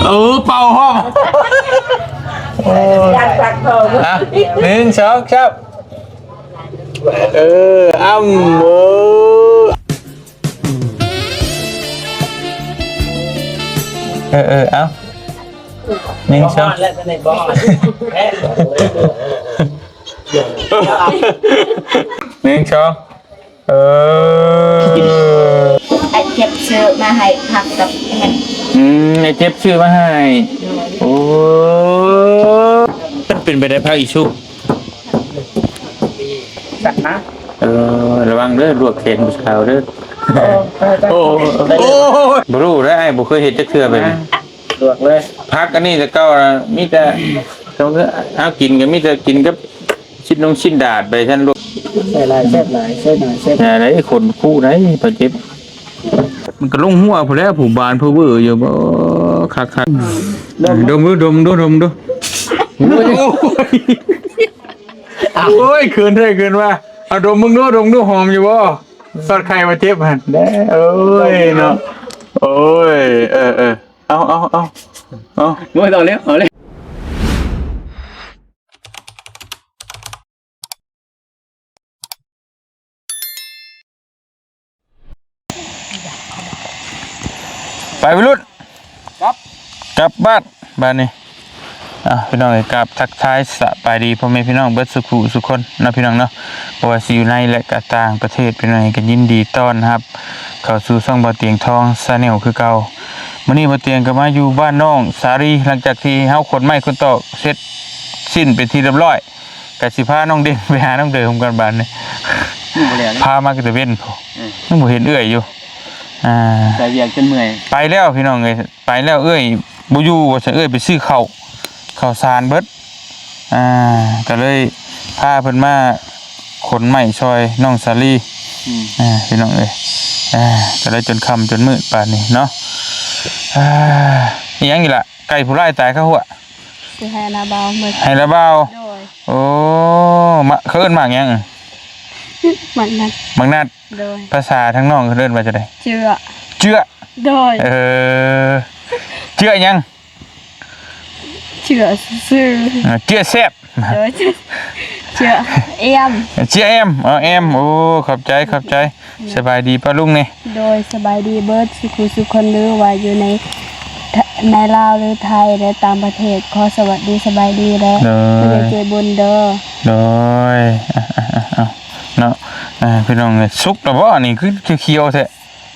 ເອີ ເປົ່າພ້ອມ. ໂອ້ຍ ອ່ະ ໜຶ່ງ ສອງ ສາມ. ເອີ ອ້ຳ ເອີ ເອີ ເອີ ເອົາ ໜຶ່ງ ສອງ. ໜຶ່ງ ສອງ. ເອີ ອ້າຍເຈັບຊື້ມາໃຫ້ຜັກກັບແຮມ. ອືມ ອ້າຍເຈັບຊື້ມາໃຫ້. ໂອ້ ເປັນໄປໄດ້ຜັກອີຊູ. ສັດນະ. ເອີ ລະວັງເດີ ລວກແຂນຜູ້ສາວເດີ. ໂອ້ ໂອ້ ບໍ່ຮູ້ເດີ ອ້າຍບໍ່ເຄີຍເຮັດຈັກເທື່ອແບບນີ້. ລວກເລີຍ. ຜັກອັນນີ້ແຕ່ເກົ່ານະ ມີແຕ່ ເຮົາກິນກໍມີແຕ່ກິນກັບ ຊິ້ນນົງຊິ້ນດາດໄປຊັ້ນລູກ. ໃສ່ຫຼາຍແຊບຫຼາຍ ໃສ່ໜ້ອຍແຊບ. ຢ່າໄດ້ ຄົນຄູໄດ້ ບາດເຈັບ. ມັນກໍລົງຫົວພຸ້ນແຫຼະ ຜູ້ບານເພີເວີຢູ່. ໂອ້ ຄັກໆ. ດົມດູ ດົມດູ ດົມດູ. ໂອ້ຍ ໂອ້ຍ ເຂີນແທ້ເຂີນວ່າ. ເອົາດົມເບິ່ງດູ ດົມດູ ຫອມຢູ່ບໍ່? ຊອດໄຂ່ບາດເຈັບຫັ້ນ. ໂອ້ຍເນາະ. ໂອ້ຍ ເອີໆ. ເອົາ ເອົາ ເອົາ ເອົາ. ໂອ້ຍ ເອົາແລ້ວ ເອົາແລ້ວ. ໄປ ໄວລຸ້ນ ກັບ ກັບບ້ານ ບາດນີ້. ອ່າ ພີ່ນ້ອງເອີຍ ກາບທັກທາຍສະບາຍດີພໍ່ແມ່ພີ່ນ້ອງເບິດສູ່ຜູ້ສູ່ຄົນເນາະ ພີ່ນ້ອງເນາະ. ບໍ່ວ່າຊິຢູ່ໃນ ແລະ ກະຕ່າງປະເທດ ພີ່ນ້ອງເອີຍ ກໍຍິນດີຕ້ອນຮັບເຂົ້າສູ່ຊ່ອງບ່າວຕຽງທອງ Channel ຄືເກົ່າ. ມື້ນີ້ບ່າວຕຽງກໍມາຢູ່ບ້ານນ້ອງສາລີ ຫຼັງຈາກທີ່ເຮົາຂົນໄມ້ຂົນຕອກເສັດສິ້ນເປັນທີ່ຮຽບຮ້ອຍ ກໍຊິພານ້ອງເດັ່ງໄປຫານ້ອງເດີມກ່ອນບາດນີ້. ຍັງບໍ່ແລ້ວເລີຍ ພາມາກໍແຕ່ເວັນພຸ້ນ ອືມ ຍັງບໍ່ເຫັນເອື້ອຍຢູ່. ອ່າ ໃສ່ວຽກຈົນເມື່ອຍ ໄປແລ້ວພີ່ນ້ອງເອີຍ. ໄປແລ້ວເອື້ອຍບໍ່ຢູ່ວ່າຊັ້ນ ເອື້ອຍໄປຊື້ເຂົ້າ ເຂົ້າສານເບິດ. ອ່າ ກໍເລີຍພາເພິ່ນມາຂົນໄມ້ຊ່ອຍນ້ອງສາລີ. ອືມ ອ່າ ພີ່ນ້ອງເອີຍ ອ່າ ກໍເລີຍຈົນຄ່ຳຈົນມືດປານນີ້ເນາະ. ອ່າ ອີຫຍັງນີ້ລະ ໄກ່ຜູ້ຮ້າຍຕາຍຄາຫົວ ຊິໃຫ້ລາວເບົາ ໃຫ້ລາວເບົາ. ໂດຍ. ໂອ້ ມາ ເຂົາເອີ້ນໝາກຫຍັງ? ໝາກນັດ ໝາກນັດ. ໂດຍ. ພາສາທາງນ້ອງເຂົາເອີ້ນວ່າຈັ່ງໃດ? ເຈືອ ເຈືອ. ໂດຍ. ເອີ ເຈືອຫຍັງ? ເຈືອຊື່ໆ. ອ່າ ເຈືອແຊບ. ໂດຍ. ເຈືອແອມ ເຈືອແອມ. ເອີ ແອມ. ໂອ້ ຂອບໃຈ ຂອບໃຈ. ສະບາຍດີປ້າລຸງແດ່. ໂດຍ ສະບາຍດີເບິດສູ່ຜູ້ສູ່ຄົນ ຫຼືວ່າຢູ່ໃນ ໃນລາວ ຫຼືໄທ ແລະ ຕ່າງປະເທດ ຂໍສະຫວັດດີສະບາຍດີ ແລະ ໂດຍ ຜູ້ໃຫຍ່ໃຈບຸນເດີ. ໂດຍ. ເອົາ ເອົາ ເອົາ ເນາະ. ອ່າ ພີ່ນ້ອງເອີຍ ສຸກແລ້ວບໍ່? ອັນນີ້ຄືຂຽວໆແທ້.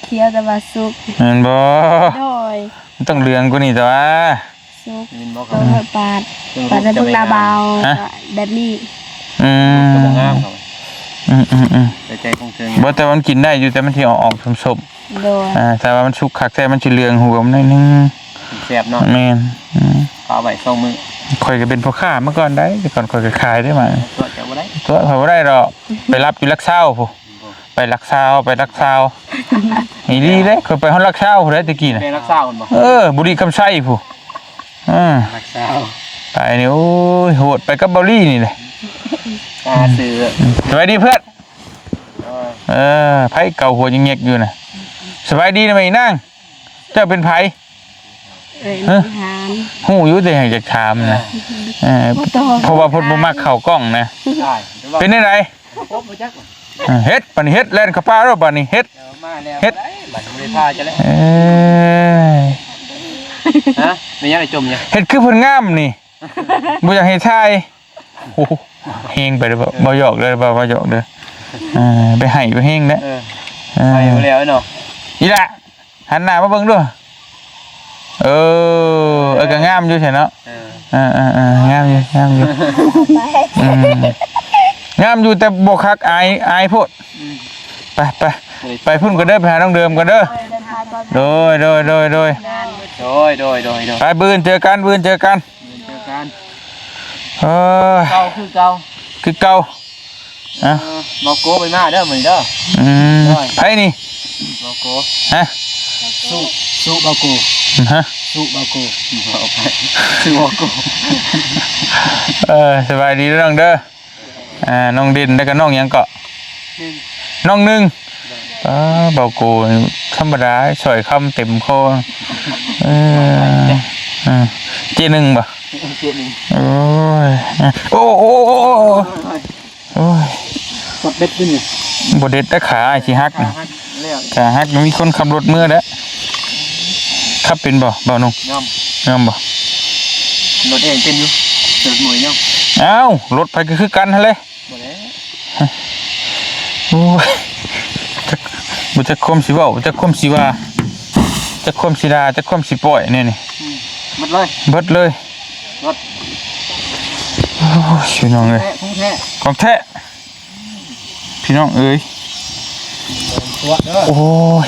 ຂຽວແຕ່ວ່າສຸກ ແມ່ນບໍ່? ໂດຍ. ມັນຕ້ອງເຫຼືອງກວ່ານີ້ຕົວະ. ສຸກ ເຫັນບໍ່? ເບິ່ງເຮີ ປາດ ເບິ່ງ ປາດໃສ່ເບິ່ງໜ້າບ່າວ ຮະ? ແບບນີ້. ອືມ ກໍບໍ່ງາມ. ອືມໆໆ ໃສ່ໃຈຄົງເທິງ ບໍ່ ແຕ່ວ່າມັນກິນໄດ້ຢູ່ ແຕ່ມັນຊິອອກໆສົ້ມໆ. ໂດຍ. ອ່າ ຖ້າວ່າມັນສຸກຄັກແທ້ ມັນຊິເຫຼືອງຫົວມັນໜ້ອຍໜຶ່ງ. ແຊບເນາະ. ແມ່ນ. ອືມ ປາໄວ້ສອງມື້. ຂ້ອຍກໍເປັນພໍ່ຄ້າມາກ່ອນໄດ໋ ແຕ່ກ່ອນຂ້ອຍກໍຂາຍໄດ້ໝາກ. ຕົວະເຈົ້າບໍ່ໄດ້ ຕົວະຂ້ອຍບໍ່ໄດ້ດອກ. ໄປລັບຢູ່ຫຼັກຊາວພຸ້ນ ໄປຫຼັກຊາວ ໄປຫຼັກຊາວ. ອີ່ຫຼີເດ້ ຂ້ອຍໄປຮອດຫຼັກຊາວພຸ້ນໃດ໋ ແຕ່ກີ້ນະ. ໄປຫຼັກຊາວພຸ້ນບໍ່? ເອີ ບຸຣີຄຳໄຊພຸ້ນ. ອ່າ ຫຼັກຊາວ ໄປນີ້ ໂອ້ຍ ໂຫດ ໄປກັບເບົາລີນີ້ແຫຼະ. ອ່າ ຊື່ ສະບາຍດີເພື່ອນ. ເອີ ເອີ ໃຜເກົາຫົວຍັງແຍກຢູ່ນະ? ສະບາຍດີນະແມ່ອີນາງ ເຈົ້າເປັນໃຜ? ເອີຍ ຮະ? ມີຫານ ຮູ້ຢູ່ ແຕ່ຢາກຖາມນະ. ເອີ ບໍ່ຕ້ອງ ເພາະວ່າເພິ່ນບໍ່ມັກເຂົ້າກ້ອງນະ. ເປັນແນວໃດ? ເອີ ເຮັດ ບາດນີ້ເຮັດ ແລ່ນເຂົ້າປ່າແລ້ວ ບາດນີ້ເຮັດ ເອີ ມາແລ້ວ ເຮັດ ບາດນີ້ບໍ່ໄດ້ພາຈະແລ້ວ. ເອີຍ ຮະ? ແມ່ນຫຍັງໄດ້ຈົ່ມຫຍັງ? ເຮັດຄືເພິ່ນງາມນີ້ ບໍ່ຢາກໃຫ້ຖ່າຍ. ໂອ້ ແຮງໄປເດີ ເວົ້າ ເວົ້າຫຍອກເດີ ເວົ້າ ເວົ້າຫຍອກເດີ. ເອີ ໄປໃຫ້ໄປແຮງແລ້ວ. ເອີ ເອີ ໃຫ້ບໍ່ແລ້ວເນາະ ອີ່ຫຼ້າ. ຫັນໜ້າມາເບິ່ງດູ. ເອີ ເອີ ກໍງາມຢູ່ຊັ້ນເນາະ. ເອີ ເອີໆໆ ງາມຢູ່ ງາມຢູ່. ອືມ ງາມຢູ່ ແຕ່ບໍ່ຄັກ ອາຍ ອາຍໂພດ. ອືມ ໄປ ໄປ ເອີຍ ໄປພຸ້ນກ່ອນເດີ ໄປຫານ້ອງເດີມກ່ອນເດີ. ເດີນທາງປອດໄພ. ໂດຍ ໂດຍ ໂດຍ ໂດຍ ໂດຍ. ໂດຍ ໂດຍ ໂດຍ ໂດຍ. ໄປ ມື້ອື່ນເຈີກັນ ມື້ອື່ນເຈີກັນ ເຈີກັນ. ເອີຍ ເກົ່າຄືເກົ່າ ຄືເກົ່າ. ອ່ະ ເອີ ເບົາໂກໄປມາເດີມື້ນີ້ເດີ. ອືມ ໂດຍ ໃຜນີ້? ເບົາໂກ. ຮະ? ສຸ ສຸເບົາໂກ. ຮະ? ສຸເບົາໂກ ສຸເບົາໂກ. ເອີ ສະບາຍດີເດີນ້ອງເດີ. ອ່າ ນ້ອງເດັ່ນ ແລ້ວກໍນ້ອງຫຍັງເກາະ? ໜຶ່ງ ນ້ອງໜຶ່ງ. ໂດຍ. ປ້າ ເບົາໂກ ໂທ ທຳມະດາ ສອຍຄຳເຕັມຄໍ. ເອີ ເອີ ເຈໜຶ່ງບໍ່? ເຈໜຶ່ງ. ໂອ້ຍ ໂອ້ ໂອ້ ໂອ້ ໂອ້ ໂອ້ຍ ກອດເບັດຢູ່ນີ້ ບໍ່ເດັດແຕ່ຂາອ້າຍຊິຫັກ ຂາຫັກແລ້ວ ຂາຫັກ ມີຄົນຂັບລົດເມືອແລ້ວ. ຂັບເປັນບໍ່ ບ່າວໜຸ່ມ? ຍອມ ຍອມບໍ່? ລົດເອງເປັນຢູ່ ລົດໝູຍຍອມ. ອ້າວ ລົດໃຜກໍຄືກັນຫັ້ນແຫຼະ. ບໍ່ແລ້ວ ໂອ້ຍ ຈັກ ບໍ່ຈັກຄວາມຊິເວົ້າ ຈັກຄວາມຊິວ່າ ຈັກຄວາມຊິດ່າ ຈັກຄວາມຊິປ່ອຍແນວນີ້. ອືມ ໝົດເລີຍ ເບິດເລີຍ ລົດ. ໂອ້ຍ ພີ່ນ້ອງເອີຍ ຂອງແທ້ ຂອງແທ້ພີ່ນ້ອງເອີຍ. ໂອ້ຍ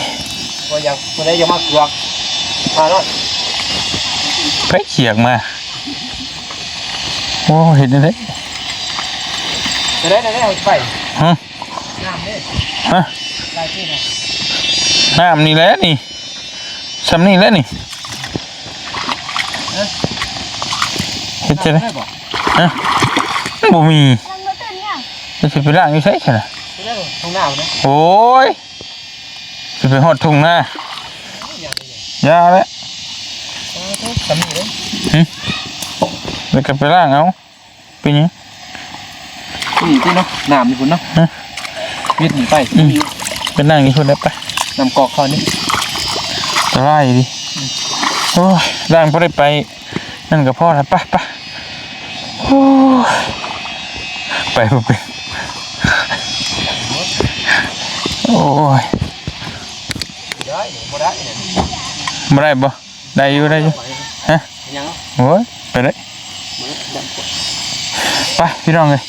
ບໍ່ຢາກ ບໍ່ໄດ້ຢາກມາກວກ ມາໂລດ. ໃຜຂຽກມາ? ໂອ້ ເຮັດແນວໃດ? ຈະໄດ້ ໄດ້ ໄດ້ໄປ ຮະ? ນ້ຳເດ້ ຮະ? ຫຼາຍທີ່ນະ ນ້ຳນີ້ແຫຼະນີ້ ຊ່ຳນີ້ແຫຼະນີ້. ເອີ ເຮັດຈັ່ງໃດ? ນ້ຳໄດ້ບໍ່? ຮະ? ມັນບໍ່ມີ ມັນບໍ່ເຕັມຫຍັງ ແລ້ວຊິໄປລ້າງຢູ່ໃສຊັ້ນນະ? ໄປລ້າງທົ່ງນາພຸ້ນນະ. ໂອ້ຍ ຊິໄປຮອດທົ່ງນາ ຢ່າແຫຼະ ເອີ ຊ່ຳນີ້ເດ້. ຫຶ? ແລ້ວກໍໄປລ້າງເອົາ. ເປັນຫຍັງ? ນີ້ຕິເນາະ ນ້ຳຢູ່ພຸ້ນເນາະ. ຮະ? ວິດນີ້ໄປ ອືມ ໄປນັ່ງຢູ່ພຸ້ນແຫຼະ ໄປ ນ້ຳກອກເຂົານີ້ ສະບາຍດີ. ອືມ ໂອ້ຍ ລ້າງບໍ່ໄດ້ໄປ ນັ້ນກໍພໍລະ ໄປ ໄປ. ໂອ້ຍ ໄປບໍ່ເປັນ ໂອ້ຍ ໄດ້ບໍ່ ບໍ່ໄດ້ ບໍ່ໄດ້ບໍ່? ໄດ້ຢູ່ ໄດ້ຢູ່. ຮະ? ຍັງ ໂອ້ຍ ໄປເລີຍ ໄປ ພີ່ນ້ອງເອີຍ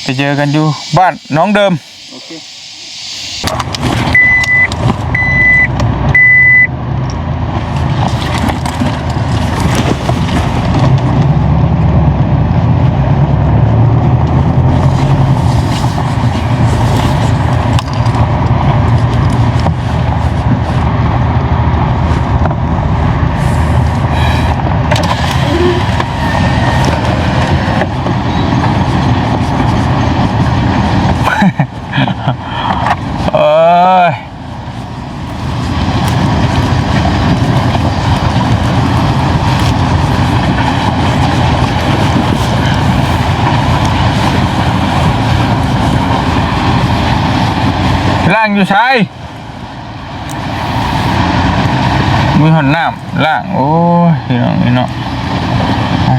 ໄປເຈີກັນຢູ່ບ້ານໜອງເດີມ. ໂອເຄ ເອີຍ ລ້າງຢູ່ໃສ? ມີຮອດນ້ຳລ້າງ ໂອ້ຍ ພີ່ນ້ອງເອີຍເນາະ ອ່າ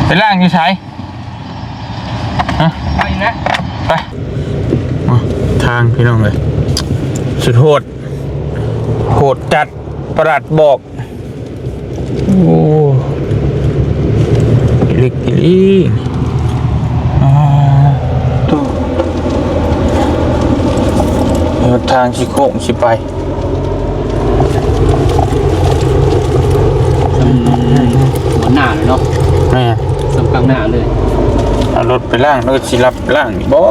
ໄປລ້າງຢູ່ໃສ? ຮະ? ໄປອີກແລ້ວ ໄປ. ໂອ້ ທາງ ພີ່ນ້ອງເອີຍ ສຸດໂຫດ ໂຫດຈັດ ປະຫຼັດບອກ. ໂອ້ ເລິກອີ່ຫຼີ ອ່າ ໂທ້ ເອີ ທາງຊິໂຄ້ງຊິໄປ ອືມ ຫົວໜ້າເລີຍເນາະ ແມ່ນ ສ່ຳກາງໜ້າເລີຍ ເອົາລົດໄປລ້າງ ລົດຊິລັບລ້າງຢູ່ບໍ່?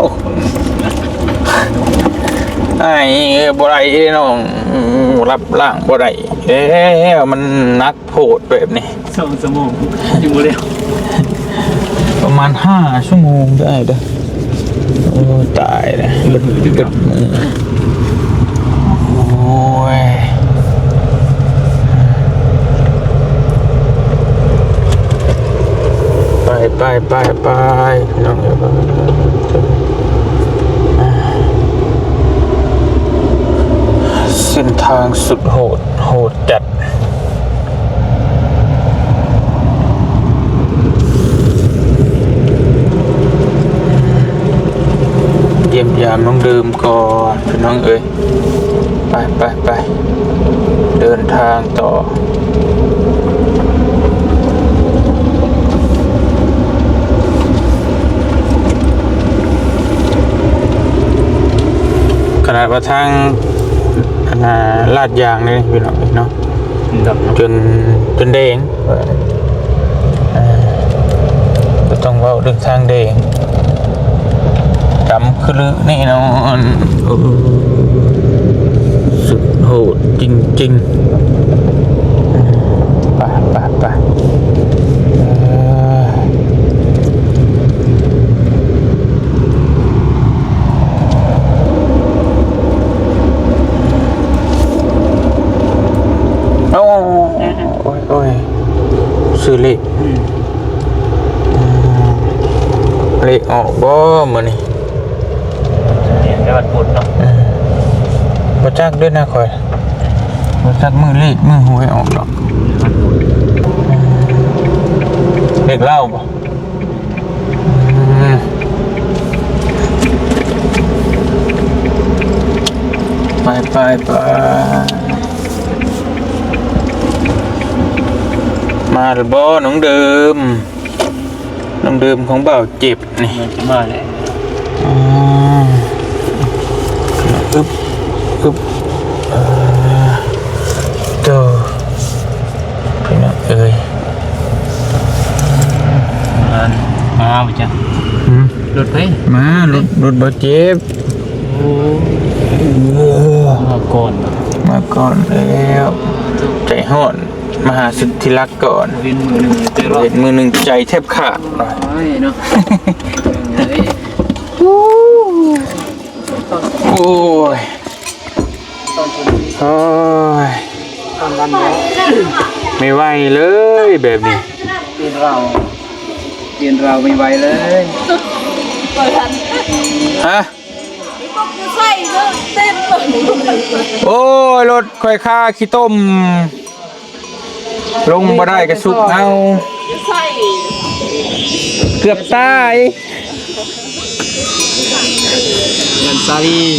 ອ້າຍ ເອີ ບໍ່ໄດ້ເດ້ນ້ອງ ອືມ ລັບລ້າງບໍ່ໄດ້ແລ້ວ ມັນໜັກໂພດແບບນີ້ ສອງຊົ່ວໂມງຍັງບໍ່ແລ້ວ ປະມານຫ້າຊົ່ວໂມງໄດ້ເດີ້ ໂອ້ຍ ຕາຍແລ້ວ ເບິດ ເບິດມື ໂອ້ຍ ໄປ ໄປ ໄປ ໄປ ພີ່ນ້ອງເອີຍ ເສັ້ນທາງສຸດໂຫດ ໂຫດຈັດ ຢ້ຽມຢາມນ້ອງເດີມກ່ອນ ພີ່ນ້ອງເອີຍ ໄປ ໄປ ໄປ ເດີນທາງຕໍ່ ຂະໜາດວ່າທາງ ອັນນ່າ ລາດຢາງເດ້ພີ່ນ້ອງເນາະ ຈົນ ຈົນແດງ ເອີ ບໍ່ຕ້ອງເວົ້າເລື່ອງທາງແດງ ດຳຄະລຶແນ່ນອນ ໂອ້ ສຸດໂຫດຈິງໆ ໄປ ໄປ ໄປ. ອອກບໍ່ມື້ນີ້? ແມ່ນ ແຕ່ວັນພຸດເນາະ. ເອີ ບໍ່ຈັກເດ້ນະຂ້ອຍ ບໍ່ຈັກມື້ເລກມື້ຫວຍອອກດອກ. ວັນພຸດ ເອີ ເລກລາວບໍ່? ອືມ ໄປ ໄປ ໄປ ມາແລ້ວບໍ່ນ້ອງເດີມ? ນ້ອງເດີມຂອງບ່າວເຈັບນີ້ ມາແລ້ວ. ອືມ ອຶບ ອຶບ ເອີ ໂຕ ພີ່ນ້ອງເອີຍ ມາ ມາບໍ່ຈັກ? ຫືມ? ລົດໃຜ? ມາ ລົດ ລົດບ່າວເຈັບ. ໂອ້ ມາກ່ອນ ມາກ່ອນແລ້ວ ໃຈຮ້ອນ. ມາຫາສຸດທີ່ລັກກ່ອນ ເຫັນມື້ໜຶ່ງ ເຫັນມື້ໜຶ່ງໃຈແທບຂາດ. ໂອ້ຍເນາະ ໂອ້ຍ ໂອ້ຍ ບໍ່ໄຫວເລີຍແບບນີ້ ເປັນເຮົາ ເປັນເຮົາບໍ່ໄຫວເລີຍ. ຮະ? ໂອ້ຍ ລົດຂ້ອຍຄາຂີ້ຕົມ ລົງບໍ່ໄດ້ກະສຸກເອົາ ເກືອບຕາຍ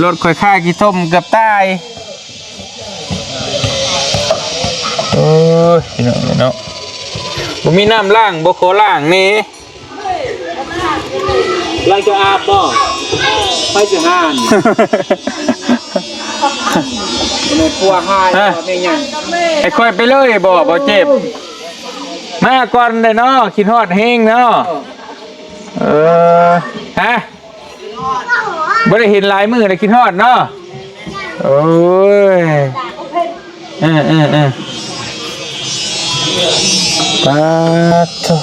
ລົດຂ້ອຍຄາຂີ້ຕົມເກືອບຕາຍ. ໂອ້ຍ ພີ່ນ້ອງເນາະ ບໍ່ມີນ້ຳລ້າງບໍ່ຂໍລ້າງແດ່. ຫຼັງຈາກອາບບໍ່? ໄປຊິຫານ ແມ່ຄົວຫາຍ ແມ່ຫຍັງ ໃຫ້ຂ້ອຍໄປເລີຍບໍ່? ບໍ່ເຈັບ ມາກ່ອນເດ້ເນາະ ຄິດຮອດແຮງເນາະ. ເອີ ຮະ? ບໍ່ໄດ້ເຫັນຫຼາຍມື້ແລ້ວ ຄິດຮອດເນາະ. ໂອ້ຍ ເອີ ເອີ ເອີ ປາດໂທ້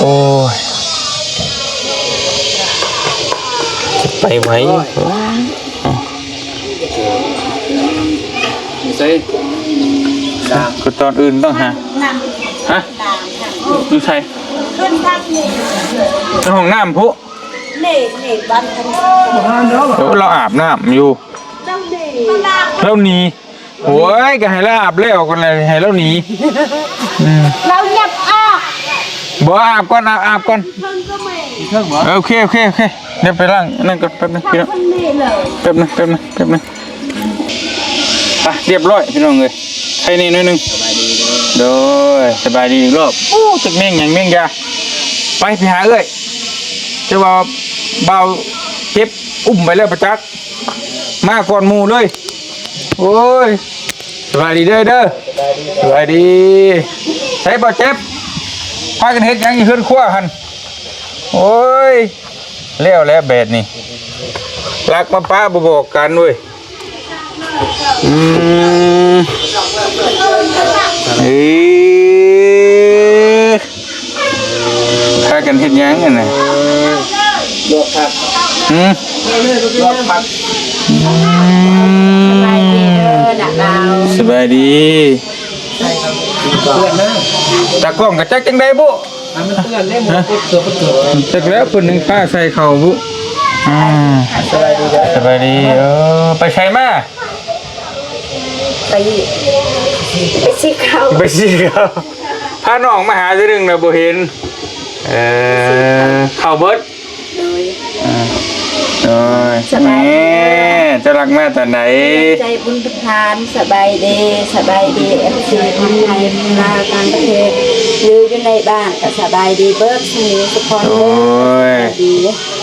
ໂອ້ຍ ຊິໄປໄຫວ ຢູ່ໃສ? ຄືຕອນອື່ນຕ້ອງຫາ ຮະ? ຢູ່ໃສ? ໃນຫ້ອງນ້ຳພຸ້ນ. ນີ້ ນີ້ ບ້ານເພິ່ນ ໂອ້ ລາວອາບນ້ຳຢູ່ ລາວໜີ. ໂອ້ຍ ກະໃຫ້ລາວອາບແລ້ວກ່ອນແຫຼະ ໃຫ້ລາວໜີ. ອືມ ລາວຫຍັບອາບ ບໍ່ ອາບກ່ອນ ອາບ ອາບກ່ອນ. ເທິງກໍແມ່ນ ເທິງບໍ່? ເອີ ໂອເຄ ໂອເຄ ໂອເຄ ດຽວໄປລ້າງນັ້ນກ່ອນ ແປັບໜຶ່ງພີ່ນ້ອງ ເທິງນີ້ເລີຍ ແປັບໜຶ່ງ ແປັບໜຶ່ງ ແປັບໜຶ່ງ. ໄປ ຮຽບຮ້ອຍພີ່ນ້ອງເອີຍ ໄຄແດ່ໜ້ອຍໜຶ່ງ. ໂດຍ ສະບາຍດີອີກລອບ. ໂອ້ ຈັກແມ່ງຫຍັງແມ່ງຢາ. ໄປ ໄປຫາເອື້ອຍ ແຕ່ວ່າບ່າວເຈັບອຸ້ມໄປແລ້ວປະຈັກ ມາກ່ອນໝູ່ເລີຍ. ໂອ້ຍ ສະບາຍດີເດີ ເດີ ສະບາຍດີ ໃສບ່າວເຈັບ ພາກັນເຮັດຫຍັງຢູ່ເຮືອນຄົວຫັ້ນ? ໂອ້ຍ ແລ້ວແຫຼະແບດນີ້ ລັກມາປະບໍ່ບອກກັນເວີຍ. ອືມ ເອີ ພາກັນເຮັດຫຍັງຫັ້ນນະ? ລວກຜັກ ຫືມ? ລວກຜັກ. ອືມ ສະບາຍດີເດີ ໜ້າບ່າວ ສະບາຍດີ. ຕາກ້ອງກະຈັກຈັ່ງໃດບຸ ໃຫ້ມັນເປື້ອນເດ້ ບໍ່ກົດເກືອບ ກົດເກືອບ ຈັກແລ້ວເພິ່ນຍັງປະໃສ່ເຂົ້າບຸ. ອືມ ສະບາຍດີເດີ ສະບາຍດີ. ເອີ ໄປໃສມາ? ໄປ ໄປຊື້ເຂົ້າ ໄປຊື້ເຂົ້າ ພານ້ອງມາຫາເທື່ອໜຶ່ງແລ້ວບໍ່ເຫັນ. ເອີ ເຂົ້າເບິດ. ໂດຍ ອ່າ ໂດຍ ສະບາຍດີ ແມ່ ເຈົ້າລັກມາຕອນໃດ? ໃຈບຸນທຸກທ່ານ ສະບາຍດີ ສະບາຍດີ ເອັຟຊີ ທັງໄທ ລາວ ຕ່າງປະເທດ ຫຼື ຢູ່ໃນບ້ານກະສະບາຍດີເບິດ ສຸຂູສຸຂອນເດີ. ໂອ້ຍ ສະບາຍດີ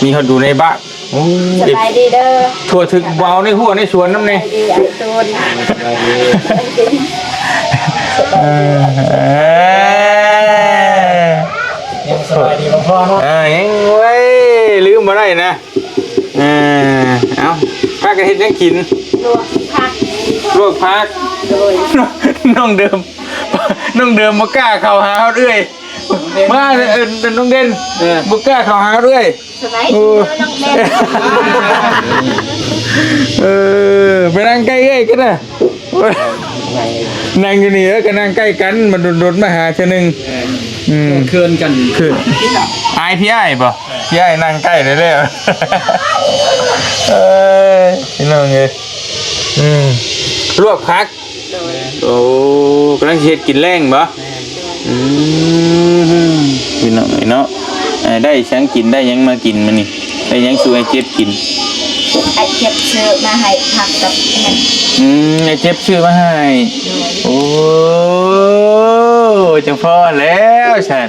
ມີຮອດຢູ່ໃນບ້ານ. ໂອ້ ສະບາຍດີເດີ ທົ່ວເຖິງ ເວົ້າໃນຫົວໃນສວນນຳແດ່. ສະບາຍດີ ອ້າຍຕູນ ສະບາຍດີ ເອີ ເອີ ຍັງສະບາຍດີບໍ່ພໍເນາະ. ອ່າ ຍັງ ໂອ້ຍ ລືມບໍ່ໄດ້ນະ. ເອີ ເອົ້າ ພາກັນເຮັດຫຍັງກິນ? ລວກຜັກ ລວກຜັກ. ໂດຍ ນ້ອງເດີມ ນ້ອງເດີມບໍ່ກ້າເຂົ້າຫາເຮົາເອື້ອຍ. ມາ ເອີ ນ້ອງເດັ່ນ ເອີ ບໍ່ກ້າເຂົ້າຫາເອື້ອຍ. ໂອ້ ເອີ ໄປນັ່ງໃກ້ເອື້ອຍກັນນະ. ນັ່ງຢູ່ນີ້ ເອີ ກະນັ່ງໃກ້ກັນ ມັນດົນໆມາຫາເທື່ອໜຶ່ງ. ເອີ ອືມ ເຂີນກັນ ເຂີນ ອາຍພີ່ອ້າຍບໍ່? ຍ້າຍນັ່ງໃກ້ໄດ້ແລ້ວ. ເອີຍ ພີ່ນ້ອງເອີຍ ອືມ ລວກຜັກ. ໂດຍ ໂອ້ ກຳລັງຊິເຮັດກິນແລງບໍ? ແມ່ນ. ອືມ ພີ່ນ້ອງເອີຍເນາະ ເອີ ໄດ້ສັງກິນ ໄດ້ຫຍັງມາກິນມື້ນີ້? ໄດ້ຫຍັງສູ່ອ້າຍເຈັບກິນ? ອ້າຍເຈັບຊື້ມາໃຫ້ຜັກກັບແອມ. ອືມ ອ້າຍເຈັບຊື້ມາໃຫ້. ໂດຍ ໂອ້ ຈັ່ງພໍແລ້ວຊັ້ນ.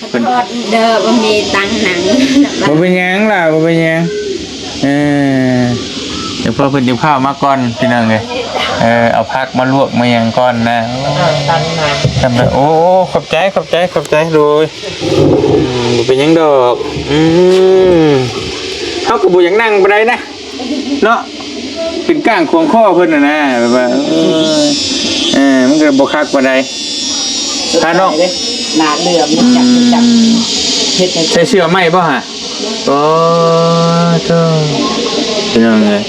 ເພິ່ນ ຂໍໂທດເດີ ບໍ່ມີຕັງນັ່ງ. ບໍ່ເປັນຫຍັງຫຼ້າ ບໍ່ເປັນຫຍັງ. ເອີ ດຽວພໍ່ເພິ່ນຈະພາມາກ່ອນ ພີ່ນ້ອງເອີຍ. ເອີ ເອົາຜັກມາລວກມາຫຍັງກ່ອນນະ. ເອີ ຕັງນັ່ງ ໂອ້ ຂອບໃຈ ຂອບໃຈ ຂອບໃຈ. ໂດຍ ອືມ ບໍ່ເປັນຫຍັງດອກ. ອືມ ເຮົາກໍບໍ່ຢາກນັ່ງປານໃດນະ. ເນາະ ເປັນກ້າງຂວາງຄໍເພິ່ນຫັ້ນນະ ແບບວ່າ ເອີ ເອີ ມັນກໍບໍ່ຄັກປານໃດ. ພານ້ອງ ໜ້າເຫຼືອມຈັກຈັກ ເຮັດໃຫ້ ໃສ່ເສື້ອໄມ້ບໍ່ຫະ? ໂອ້ ໂທ້ ພີ່ນ້ອງເອີຍ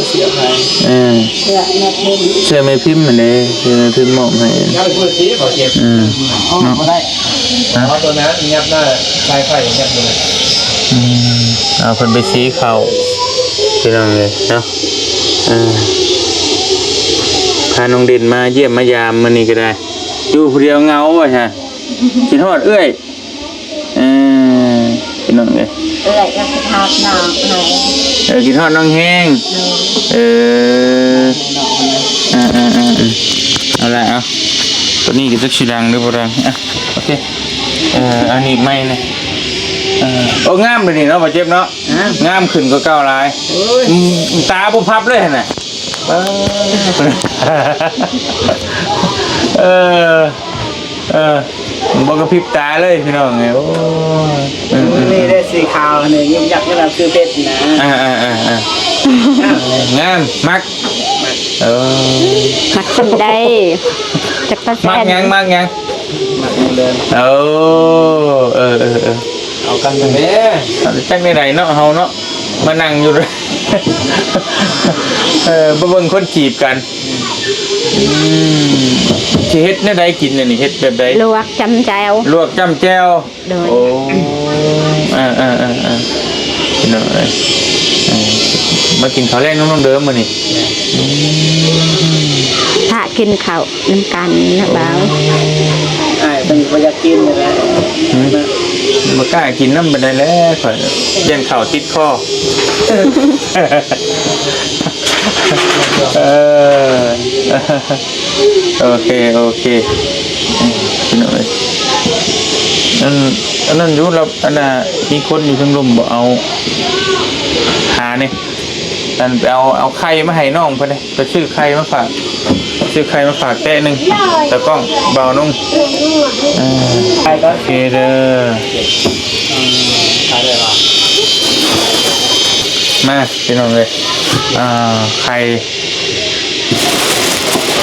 ເສື້ອໃຜ? ເອີ ເສື້ອແມ່ພິມ ເສື້ອແມ່ພິມຫັ້ນເດ້ ເສື້ອແມ່ພິມມອບໃຫ້. ອືມ ເນາະ ບໍ່ໄດ້ ຮະ? ເອົາຕົວນັ້ນຫຍັບໜ້າ ສາຍໄຟຫຍັບຢູ່. ອືມ ເອົາເພິ່ນໄປສີເຂົ້າ ພີ່ນ້ອງເອີຍເນາະ. ເອີ ພານ້ອງເດັ່ນມາຢ້ຽມມາຢາມມື້ນີ້ກໍໄດ້ ຢູ່ຜູ້ດຽວເຫງົາວ່າຊັ້ນ. ຄິດຮອດເອື້ອຍ ເອີ ພີ່ນ້ອງເອີຍ ເອື້ອຍກໍຄິດຮອດນ້ອງແຮງ. ເອີ ຄິດຮອດນ້ອງແຮງ. ເອີ ເອີ ເອີ ເອີ ເອົາລະ ເອົາ ຕົວນີ້ກໍຈັກຊິດັງຫຼືບໍ່ດັງ. ອ່ະ ໂອເຄ ເອີ ເອົາໜີບໄມ້ນີ້. ເອີ ໂອ້ ງາມເດນີ້ເນາະ ບໍ່ເຈັບເນາະ. ງາມ ງາມຂຶ້ນກວ່າເກົ່າຫຼາຍ. ໂອ້ຍ ອືມ ຕາບໍ່ພັບເລີຍຫັ້ນນະ. ເອີ ເອີ ເອີ ບໍ່ກະພິບຕາເລີຍ ພີ່ນ້ອງເອີຍ. ໂອ້ຍ ອືມ ມື້ນີ້ໄດ້ສີຂາວນີ້ ຍຸກຍັກຢູ່ນຳຊື່ເພັດນະ. ອ່າໆໆໆ ງາມ ມັກ ເອີ ມັກຄົນໃດ ຈັກປາແສນ ມັກຫຍັງ ມັກຫຍັງ? ມັກເດີ. ໂອ້ ເອີໆໆ ເອົາກັນແດ່ ຈັກແນວໃດເນາະ ເຮົາເນາະ ມານັ່ງຢູ່ ເອີ ມາເບິ່ງຄົນຈີບກັນ. ອືມ ຊິເຮັດແນວໃດກິນອັນນີ້ ເຮັດແບບໃດ? ລວກຈ້ຳແຈ່ວ ລວກຈ້ຳແຈ່ວ. ໂດຍ ໂອ້ ເອີໆໆ ພີ່ນ້ອງເອີຍ ເອີ ມາກິນເຂົ້າແລງນຳນ້ອງເດີມມື້ນີ້. ອືມ ຖ້າກິນເຂົ້ານຳກັນນະບ່າວ. ອ້າຍເພິ່ນບໍ່ຢາກກິນແລ້ວ ບໍ່ກ້າກິນນຳປານໃດແລ້ວ ຂ້ອຍຢ້ານເຂົ້າຕິດຄໍ. ເອີ ໂອເຄ ໂອເຄ ພີ່ນ້ອງເອີຍ ອັນ ອັນນັ້ນຢູ່ລະ ອັນນ່າ ມີຄົນຢູ່ເທິງລຸ່ມບໍ່ ເອົາ ຫານີ້ ອັນ ໄປເອົາ ເອົາໄຂ່ມາໃຫ້ນ້ອງເພິ່ນເດ້ ໄປຊື້ໄຂ່ມາຝາກ ຊື້ໄຂ່ມາຝາກແຕະໜຶ່ງ ຕາກ້ອງ ບ່າວນຸ່ງ. ເອີ ໂອເຄເດີ ມາ ພີ່ນ້ອງເອີຍ ອ່າ ໄຂ່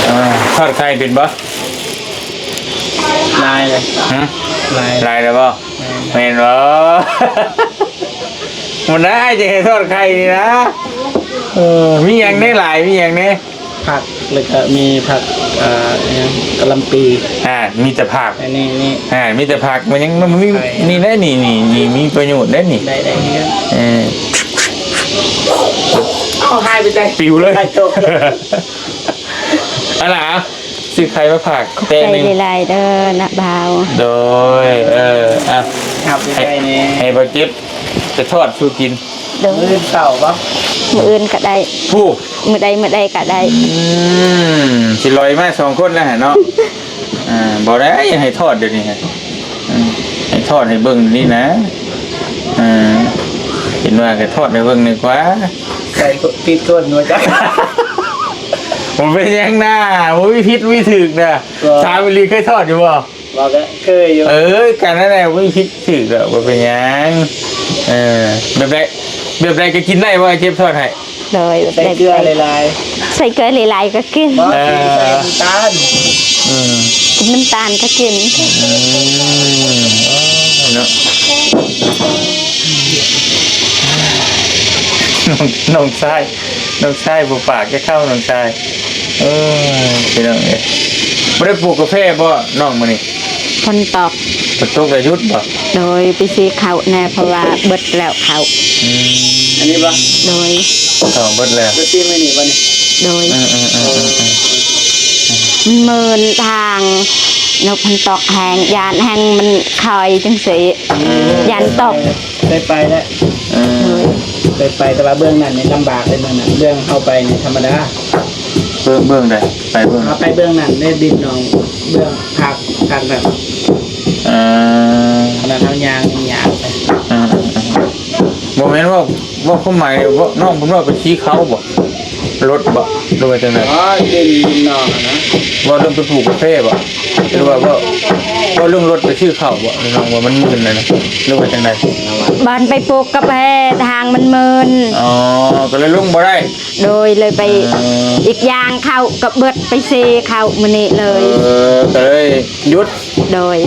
ອ່າ ທອດໄຂ່ເປັນບໍ່? ລາຍເລີຍ ຫຶ? ລາຍ ລາຍແລ້ວບໍ່? ແມ່ນ ແມ່ນບໍ່? ມື້ໜ້າອ້າຍຈະເຮັດທອດໄຂ່ນີ້ນະ. ເອີ ມີຫຍັງແດ່ຫຼາຍ ມີຫຍັງແດ່? ຜັກ ແລ້ວກໍມີຜັກ ເອີ ຫຍັງ ກະຫຼ່ຳປີ. ອ່າ ມີແຕ່ຜັກ ອັນນີ້ ນີ້ ອ່າ ມີແຕ່ຜັກ ມັນຍັງ ມັນມີ ໄຂ່ ນີ້ແຫຼະ ນີ້ ນີ້ ນີ້ ມີປະໂຫຍດເດ້ນີ້. ໄດ້ ໄດ້ ເອີ ເອົາ ຫາຍໄປໃສ? ປິວເລີຍ ໄຂ່ຕົກ. ອັນນ່າ ຊື້ໄຂ່ມາຝາກແຕະໜຶ່ງ ຂອບໃຈຫຼາຍໆເດີນະບ່າວ. ໂດຍ ເອີ ອ່ະ ຮັບໃກ້ໆແດ່ ໃຫ້ ໃຫ້ບ່າວເຈັບໄປທອດສູ່ກິນ. ໂດຍ ມື້ອື່ນເຊົ້າບໍ່? ມື້ອື່ນກໍໄດ້ ຜູ້ ມື້ໃດ ມື້ໃດກໍໄດ້. ອືມ ຊິລອຍມາສອງຄົນແລ້ວຫັ້ນເນາະ. ອ່າ ບໍ່ໄດ້ ໃຫ້ທອດດຽວນີ້ ອືມ ໃຫ້ທອດໃຫ້ເບິ່ງນີ້ນະ. ອ່າ ເຫັນວ່າກໍທອດໃຫ້ເບິ່ງດີກວ່າ. ໃສ່ຜິດຄົນບໍ່ຈັກ. ບໍ່ເປັນຫຍັງນາ ບໍ່ມີຜິດມີຖືກນາ. ບໍ່ ຖາມອີ່ຫຼີ ເຄີຍທອດຢູ່ບໍ່? ບໍ່ ກໍເຄີຍຢູ່. ເອີ ກໍນັ້ນແຫຼະ ບໍ່ມີຜິດຖືກດອກ ບໍ່ເປັນຫຍັງ. ເອີ ແບບໃດ ແບບໃດກໍກິນໄດ້ບໍ່ ເຈັບທອດໃຫ້? ໂດຍ ໃສ່ເກືອຫຼາຍໆ ໃສ່ເກືອຫຼາຍໆກໍກິນ. ບໍ່ ເອີ ໃສ່ນ້ຳຕານ. ອືມ ກິນນ້ຳຕານກໍກິນ. ອືມ ເນາະ ນ້ອງ ນ້ອງຊາຍ ນ້ອງຊາຍບໍ່ປາກແກ່ເຂົ້າ ນ້ອງຊາຍ. ເອີ ພີ່ນ້ອງເອີຍ ບໍ່ໄດ້ປູກກາແຟບໍ່ນ້ອງມື້ນີ້? ຝົນຕົກ ຝົນຕົກແລ້ວຢຸດບໍ່? ໂດຍ ໄປສີເຂົ້າແດ່ ເພາະວ່າເບິດແລ້ວເຂົ້າ. ອືມ ອັນນີ້ບໍ່? ໂດຍ ເຂົ້າເບິດແລ້ວ ໄປສີມື້ນີ້ບໍ່ນີ້? ໂດຍ ເອີໆໆໆ ມັນເມີນທາງ ນົກມັນຕົກແຮງ ຢ້ານແຮງມັນຄອຍຈັ່ງຊີ້ ຢ້ານຕົກ. ເຄີຍໄປແລ້ວ ເອີ ເຄີຍໄປ ແຕ່ວ່າເບື້ອງນັ້ນນີ້ລຳບາກເດ້ ເບື້ອງນັ້ນ ເບື້ອງເຮົາໄປນີ້ທຳມະດາ. ເບື້ອງ ເບື້ອງໃດ? ໄປເບື້ອງ ເຮົາໄປເບື້ອງນັ້ນເດ້ ດິນໜອງ ເບື້ອງພາກ ພາກນັ້ນ ເອີ ຂະໜາດເຮົາຍ່າງຍັງຍາກເລີຍ. ເອີໆໆ ບໍ່ແມ່ນເວົ້າ ເວົ້າຄວາມໝາຍ ເວົ້າ ນ້ອງເພິ່ນເວົ້າໄປສີເຂົ້າບໍ່? ລົດບໍ່ ຫຼືວ່າຈັ່ງໃດ? ອໍ ດິນ ດິນໜອງຫັ້ນນະ. ເວົ້າເລື່ອງໄປປູກກາເຟບໍ່ ຫຼືວ່າເວົ້າ ເວົ້າເລື່ອງລົດໄປຊື້ເຂົ້າບໍ່? ນ້ອງວ່າມັນມື່ນແລ້ວນະ ຫຼືວ່າຈັ່ງໃດ? ບ່ອນໄປປູກກາເຟ ທາງມັນມື່ນ. ອໍ ກໍເລີຍລົງບໍ່ໄດ້. ໂດຍ ເລີຍໄປ ເອີ ອີກຢ່າງເຂົ້າກໍເບິດ ໄປສີເຂົ້າມື້ນີ້ເລີຍ. ເອີ ກໍເລີຍຢຸດ. ໂດຍ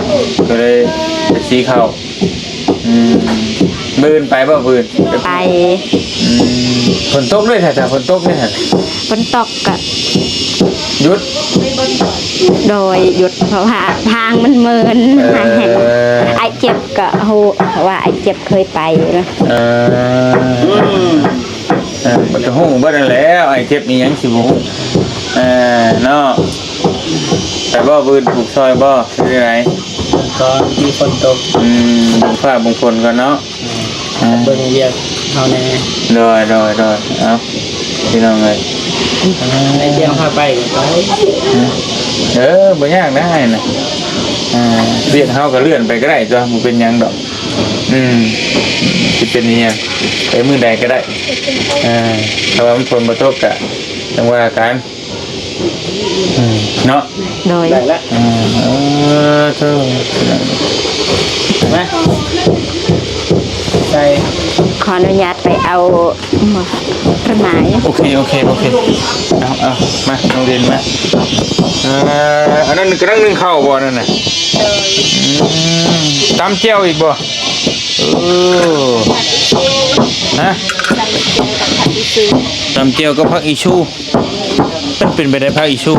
ເອີ ກໍເລີຍໄປສີເຂົ້າ. ອືມ ມື້ອື່ນໄປບໍ່? ມື້ອື່ນໄປ. ອືມ ຝົນຕົກເດ້ ຖ້າຝົນຕົກເດ້ ຝົນຕົກກະຢຸດ. ໂດຍ ຢຸດ ເພາະວ່າທາງມັນເມີນ. ເອີ ອ້າຍເຈັບກະຮູ້ ເພາະວ່າອ້າຍເຈັບເຄີຍໄປ. ເອີ ອືມ ເອີ ມັນກະຮູ້ເບິດຫັ້ນແຫຼະ ອ້າຍເຈັບອີ່ຫຍັງຊິບໍ່ຮູ້ ເອີ ເນາະ. ໄປບໍ່? ມື້ອື່ນປູກຊ່ອຍບໍ່ ຫຼືຈັ່ງໃດ? ກໍມີຝົນຕົກ. ອືມ ເບິ່ງຟ້າເບິ່ງຝົນກ່ອນເນາະ. ເບິ່ງວຽກເຮົາແດ່. ໂດຍ ໂດຍ ໂດຍ ເອົາ ພີ່ນ້ອງເອີຍ ໃນເລື່ອງພາໄປກໍໄປ. ເອີ ບໍ່ຍາກນະ ອ້າຍນະ ອ່າ ວຽກເຮົາກໍເລື່ອນໄປກໍໄດ້ຕົວະ ບໍ່ເປັນຫຍັງດອກ. ອືມ ຊິເປັນອີ່ຫຍັງ ໄປມື້ໃດກໍໄດ້. ອ່າ ຖ້າວ່າມັນຝົນບໍ່ຕົກກະຈັ່ງວ່າກັນ. ອືມ ເນາະ ໂດຍ ໄດ້ລະ. ອ່າ ເອີ ໂທ້ ມາ ໃສ່ ຂໍອະນຸຍາດໄປເອົາ ຕົ້ນໄມ້. ໂອເຄ ໂອເຄ ໂອເຄ ເອົາ ເອົາ ມາ ນ້ອງເດນມາ. ເອີ ອັນນັ້ນກຳລັງໜຶ້ງເຂົ້າບໍ່ ອັນນັ້ນນະ? ໂດຍ ອືມ ຕຳແຈ່ວອີກບໍ່? ເອີ ຮະ ຕຳແຈ່ວກັບຜັກອີ່ຊູ. ມັນເປັນໄປໄດ້ຜັກອີ່ຊູ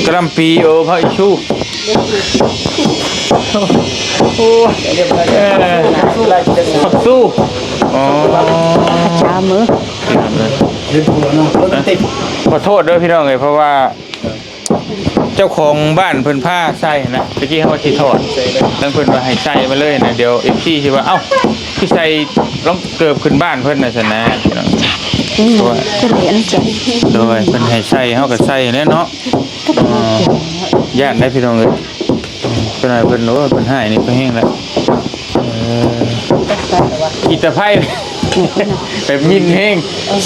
ກະຫຼ່ຳປີ. ໂອ້ ຜັກອີ່ຊູ ໂອ້ ເອີ ຜັກຊູ. ອໍ ເຈົ້າມື ພີ່ນ້ອງເອີຍ ຂໍໂທດເດີພີ່ນ້ອງເອີຍ ເພາະວ່າ ເຈົ້າຂອງບ້ານເພິ່ນພາໃສ່ຫັ້ນນະ ຕະກີ້ເຮົາວ່າຊິຖອດ ແລ້ວເພິ່ນວ່າໃຫ້ໃສ່ມາເລີຍນະ ດຽວເອັຟຊີຊິວ່າ ເອົ້າ ຄືໃສ່ລອງເກີບຂຶ້ນບ້ານເພິ່ນນະຊັ້ນນະ ພີ່ນ້ອງ. ອືມ ເພາະວ່າ ໂດຍ ເພິ່ນໃຫ້ໃສ່ ເຮົາກໍໃສ່ແຫຼະເນາະ. ອ່າ ຢ້ານໄດ໋ພີ່ນ້ອງເອີຍ ເພິ່ນວ່າເພິ່ນ ໂອ້ຍ ເພິ່ນຮ້າຍນີ້ກໍແຮງແລ້ວ. ເອີ ຂີ້ຕະໄພ ແບບຍິນແຮງ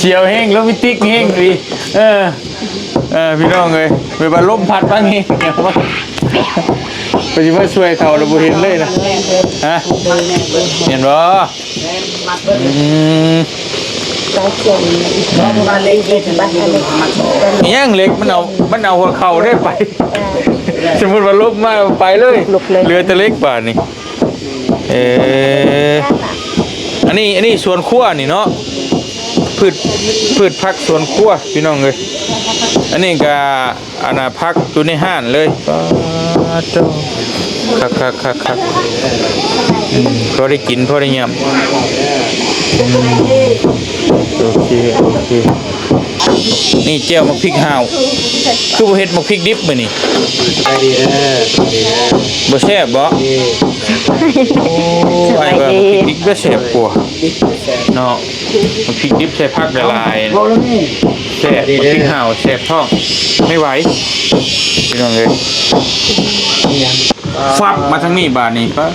ສຽວແຮງ ໂຣແມນຕິກແຮງອີ່ຫຼີ. ເອີ ເອີ ພີ່ນ້ອງເອີຍ ແບບວ່າລົມພັດມາແຮງ ເພິ່ນຊິມາຊ່ວຍເຂົາແລ້ວບໍ່ເຫັນເລີຍນະ ຮະ ເຫັນບໍ່? ອືມ ຍັງເຫຼັກ ມັນເອົາ ມັນເອົາຫົວເຂົ່າໄດ້ໄປ ສົມມຸດວ່າລົມມາໄປເລີຍ ເຫຼືອແຕ່ເຫຼັກບາດນີ້. ເອີ ອັນນີ້ ອັນນີ້ສວນຄົວນີ້ເນາະ ພືດ ພືດຜັກສວນຄົວ ພີ່ນ້ອງເອີຍ. ອັນນີ້ກະ ອັນນ່າ ຜັກຢູ່ໃນຮ້ານເລີຍ. ປາດໂທ້ ຄັກໆໆໆ ອືມ ພໍໄດ້ກິນ ພໍໄດ້ຫຍ້ຳ. ອືມ ໂອເຄ ໂອເຄ. ນີ້ແຈ່ວໝາກພິກຫ້າວ ຄືບໍ່ເຮັດໝາກພິກດິບມື້ນີ້? ສະບາຍດີເດີ ສະບາຍດີເດີ. ບໍ່ແຊບບໍ? ໂອ້ ສະບາຍດີ ອ້າຍວ່າໝາກພິກດິບກໍແຊບກວ່າ ດິບແຊບເນາະ. ໝາກພິກດິບໃສ່ຜັກຫຼາຍໆ ເວົ້າແລ້ວນີ້ ແຊບ. ໝາກພິກຫ້າວແຊບທ້ອງ ໄມ່ໄຫວ ພີ່ນ້ອງເອີຍ. ຟັບມາທາງນີ້ບາດນີ້ ປາ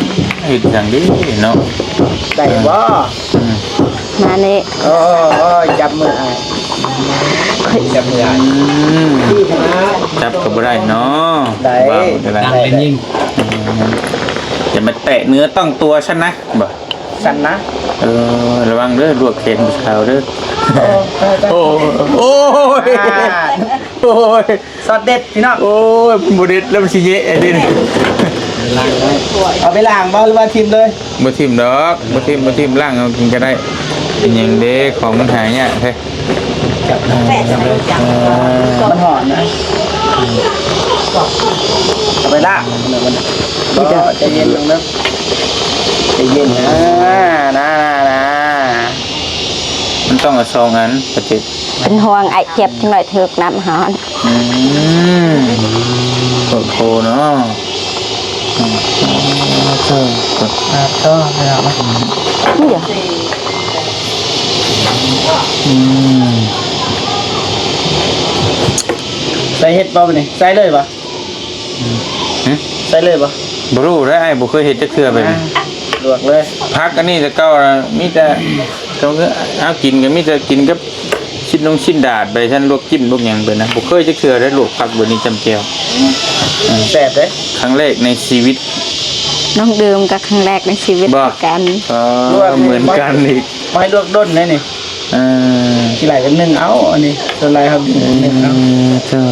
ເຮັດຫຍັງເດ້ເນາະ ໄດ້ບໍ່? ອືມ ມານີ້ ໂອ້ຍ ຈັບມືອ້າຍ ຈັບມືອ້າຍ. ອືມ ຈັບກໍບໍ່ໄດ້ເນາະ ໄດ້ ເວົ້າກໍໄດ້ ດັງແຕ່ຍິງ. ອືມ ຢ່າມາແຕະເນື້ອຕ້ອງຕົວຊັ້ນນະ ບໍ່ຊັ້ນນະ. ເອີ ລະວັງເດີ ລວກແຂນຜູ້ສາວເດີ. ໂອ້ ໂອ້ຍ ອ່າ ໂອ້ຍ ຊັອດເດັດພີ່ນ້ອງ. ໂອ້ຍ ບໍ່ເດັດແລ້ວ ມັນຊິເຍະໄອ້ເດນີ້. ເອົາໄປລ້າງບໍ່ ຫຼືວ່າຖິ້ມເລີຍ? ບໍ່ຖິ້ມດອກ ບໍ່ຖິ້ມ ບໍ່ຖິ້ມ ລ້າງເອົາກິນກໍໄດ້. ເປັນຫຍັງເດ້ ຂອງມັນຫາຍາກແທ້. ມັນຫອມນະ. ເອົາໄປລາກ ໃຈເຢັນລົງເດີ ໃຈເຢັນ ອ່າ ນາ ນາ ນາ ມັນຕ້ອງເອົາສອງອັນປະເຈັດ ເປັນຫ່ວງອ້າຍເຈັບ ຈັກໜ້ອຍຖືກນ້ຳຮ້ອນ. ອືມ ໂອ້ໂຫເນາະ ອືມ ເຈົ້າ ເຈົ້າ ເຈົ້າ ນີ້ເດີ ອືມ ໃສ່ເຫັດບໍ່ບັດນີ້ ໃສ່ເລີຍບໍ່? ອືມ ໃສ່ເລີຍບໍ່? ບໍ່ຮູ້ເດ້ ອ້າຍບໍ່ເຄີຍເຮັດຈັກເທື່ອແບບນີ້ ອ່າ ລວກເລີຍ. ຜັກອັນນີ້ແຕ່ເກົ່ານະ ມີແຕ່ ເຮົາກິນກໍມີແຕ່ກິນກັບຊີ້ນນົງຊີ້ນດາດໄປຊັ້ນ ລວກຈິ້ມລວກຫຍັງໄປນະ ບໍ່ເຄີຍຈັກເທື່ອໄດ້ລວກຜັກແບບນີ້ຈ້ຳແຈ່ວ ອືມ ແຊບເດ້ ຄັ້ງແລກໃນຊີວິດ. ນ້ອງເດີມກໍຄັ້ງແລກໃນຊີວິດຄືກັນ ເອີ ເໝືອນກັນອີກ ບໍ່ໃຫ້ລວກດົນເດ້ນີ້. ເອີ ຂີ້ໄຫຼກໍໜຶ້ງເອົາ ອັນນີ້ສ່ວນຫຼາຍເຮົາໜຶ້ງເອົາ ເອີ ເຈົ້າ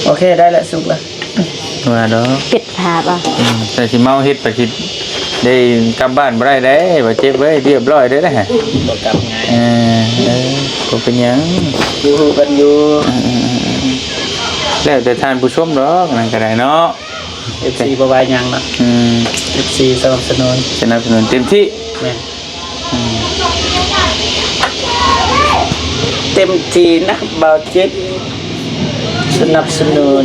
ໂອເຄ ໄດ້ແລ້ວ ສຸກແລ້ວ ວ່າດອກ ປິດຝາບໍ່? ອືມ ແຕ່ຊິເມົາເຮັດໄປ ຊິໄດ້ກັບບ້ານບໍ່ໄດ້ເດ້ ບາດເຈັບເວີຍ ລຽບຮ້ອຍເດ້ນະ ບໍ່ກັບງ່າຍ ເອີ ເອີ ບໍ່ເປັນຫຍັງ ຮູ້ກັນຢູ່ ເອີ ເອີ ເອີ ແລ້ວແຕ່ທ່ານຜູ້ຊົມດອກ ນັ້ນກໍໄດ້ເນາະ. ເອັຟຊີບໍ່ວ່າຫຍັງເນາະ ອືມ ເອັຟຊີສະໜັບສະໜູນ ສະໜັບສະໜູນເຕັມທີ່ ແມ່ນ ອືມ ເຕັມທີ່ນະ ບ່າວເຈັດສະໜັບສະໜູນ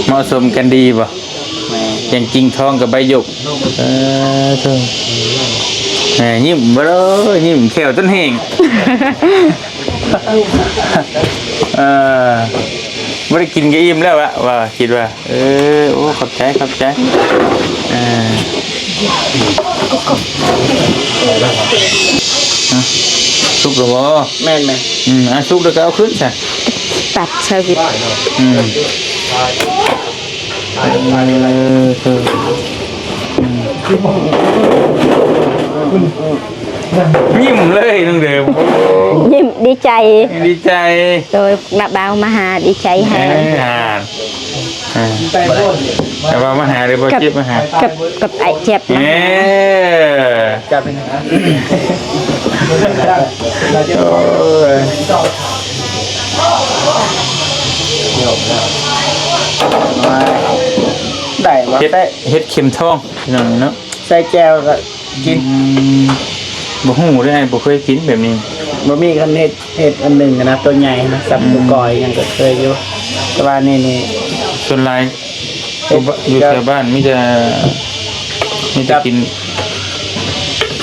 ເໝາະສົມກັນດີບໍ່? ແມ່ນ ຢ່າງກິ່ງທອງກັບໃບຢົກ ເອີ ໂທ້ ແໝ ຍິ້ມບໍ່ ຍິ້ມແຂ້ວຈົນແຫ້ງ ເອີ ບໍ່ໄດ້ກິນກໍອີ່ມແລ້ວລະ ວ່າ ຄິດວ່າ ເອີ ໂອ້ ຂອບໃຈ ຂອບໃຈ ເອີ ອະ ສຸກແລ້ວບໍ່? ແມ່ນໆ ອືມ ອະ ສຸກແລ້ວກໍເອົາຂຶ້ນຊະ ຕັດໃສ່ ອືມ ເອີ ເອີ ຍິ້ມເລີຍນ້ອງເດີມ ຍິ້ມດີໃຈ ດີໃຈ ໂດຍ ນ້າບ່າວມາຫາດີໃຈແຮງ ເອີ ອ່າ ອ່າ ແຕ່ວ່າມາຫາເດີ ບໍ່ເຈັບມາຫາ ກັບ ກັບອ້າຍເຈັບມາຫາ ເອີ ຈັບເປັນ ໂອ້ຍ ໄດ້ບໍ່ ເຫັດ ເຫັດເຂັມທອງ ພີ່ນ້ອງເນາະ ໃສ່ແຈ່ວກໍກິນ ອືມ ບໍ່ຮູ້ເດ້ ອ້າຍບໍ່ເຄີຍກິນແບບນີ້ ບໍ່ມີ ຄັນເຮັດ ເຮັດອັນໜຶ່ງນະ ຕົວໃຫຍ່ນະ ສັບ ອືມ ຕົວກ້ອຍຫຍັງກໍເຄີຍຢູ່ ແຕ່ວ່ານີ້ນີ້ ສ່ວນຫຼາຍ ຢູ່ ຢູ່ແຖວບ້ານມີແຕ່ ມີແຕ່ກິນ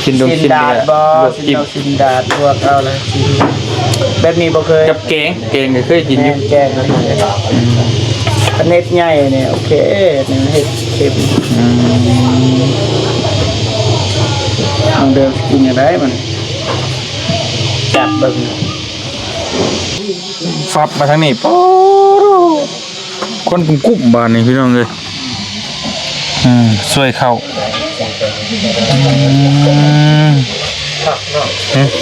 ຊີ້ນດົງຊີ້ນດາດ ຊີ້ນດາດບໍ່ ລວກຈິ້ມ ຊີ້ນດອກຊີ້ນດາດ ລວກເອົາລະກິນ ແບບນີ້ບໍ່ເຄີຍ ກັບແກງ ແກງກໍເຄີຍກິນຢູ່ ແມ່ນ ແກງກໍເຄີຍ ອືມ ອັນເຮັດໃຫຍ່ນີ້ໂອເຄ ອັນນີ້ເຮັດເຄັມ ອືມ ນ້ອງເດີມຊິກິນຈັ່ງໃດມັນ ຈັບເບິ່ງ ຟັບມາທາງນີ້ ໂອ້ ຄົນກຸ້ມໆ ບາດນີ້ພີ່ນ້ອງເອີຍ ອືມ ຊ່ວຍເຂົ້າ ອືມ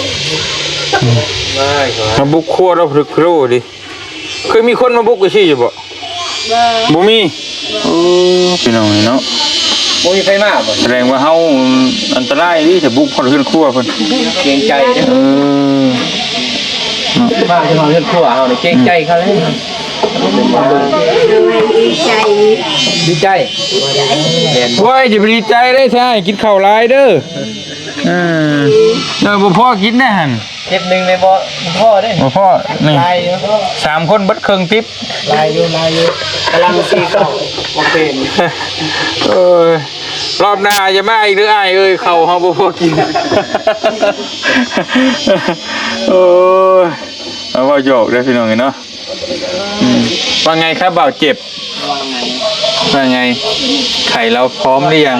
ມາບຸກຄົວລາວພະໂລ້ດີ ເຄີຍມີຄົນມາບຸກຈັ່ງຊີ້ຢູ່ບໍ່? ບໍ່ ບໍ່ມີ ໂອ້ ພີ່ນ້ອງເອີຍເນາະ ບໍ່ມີໃຜມາບໍ່? ສະແດງວ່າເຮົາອັນຕະລາຍເດ ຖ້າບຸກຮອດເຮືອນຄົວເພິ່ນ ເກງໃຈເດ້ ເອີ ມາເຖິງເຮືອນຄົວເຮົານີ້ເກງໃຈເຂົາເລີຍ ດີໃຈ ດີໃຈ ແມ່ນ ໂອ້ຍ ຢ່າໄປດີໃຈເດ້ຊາຍ ກິນເຂົ້າຫຼາຍເດີ ເອີ ເອີ ບໍ່ພໍກິນແນ່ຫັ້ນ ເຈັບໜຶ່ງແມ່ນບໍ່? ບໍ່ພໍເດ້ ບໍ່ພໍ ນີ້ ຫຼາຍຢູ່ ສາມຄົນເບິດເຄິ່ງຕິບ ຫຼາຍຢູ່ ຫຼາຍຢູ່ ກຳລັງຊິເຂົ້າບໍ່ເປັນ ໂອ້ຍ ລອບໜ້າຢ່າມາອີກເດີອ້າຍເອີຍ ເຂົ້າເຮົາບໍ່ພໍກິນ ໂອ້ຍ ເອົາເວົ້າຫຍອກເດີພີ່ນ້ອງເອີຍເນາະ ອືມ ວ່າໄງຄັບບ່າວເຈັບ? ວ່າໄງ? ວ່າໄງ? ໄຂ່ລາວພ້ອມຫຼືຍັງ?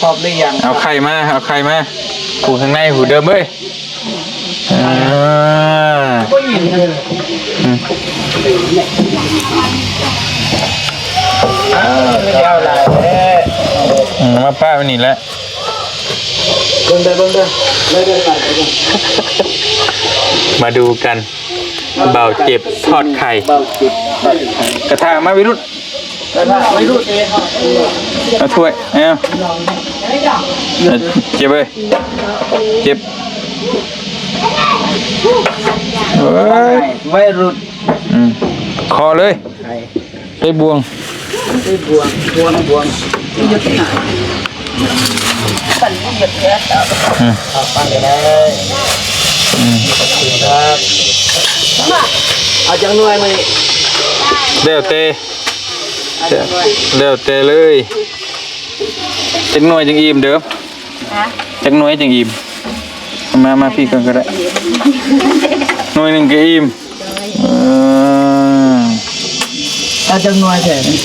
ພ້ອມຫຼືຍັງ? ເອົາໄຂ່ມາ ເອົາໄຂ່ມາ ຜູ້ຂ້າງໃນຜູ້ເດີມເອີຍ ອ່າ ບໍ່ຍິນເລີຍ ອືມ ອ້າວ ຍາວຫຼາຍແທ້ ອືມ ມາປ້າໄວ້ນີ້ແຫຼະ ເບິ່ງເດີ ເບິ່ງເດີ ໄດ້ ໄດ້ຫຼາຍ ມາດູກັນ ບ່າວເຈັບທອດໄຂ່ ບ່າວເຈັບທອດໄຂ່ ກະທະມາວິລຸດ ກະທະໄວ້ລຸດ ເອົາຖ້ວຍ ເອົາ ເຈັບເອີຍ ເຈັບ ເອີຍ ໄວລຸ້ນ ອືມ ຂໍເລີຍ ໄປ ໄປບ່ວງ ໄປບ່ວງ ບ່ວງ ບ່ວງ ປັນບໍ່ເບິດເທື່ອ ອືມ ເອົາປັນໄດ້ ອືມ ເອົາຈັກໜ່ວຍມື້ນີ້ ແລ້ວແຕ່ ແລ້ວແຕ່ເລີຍ ຈັກໜ່ວຍຈັ່ງອີ່ມເດີ ຮະ ຈັກໜ່ວຍຈັ່ງອີ່ມ ມາ ມາພີ້ກ່ອນກໍໄດ້ ໜ່ວຍໜຶ່ງກໍອີ່ມ ເອີ ເອົາຈັກໜ່ວຍແທ້ນີ້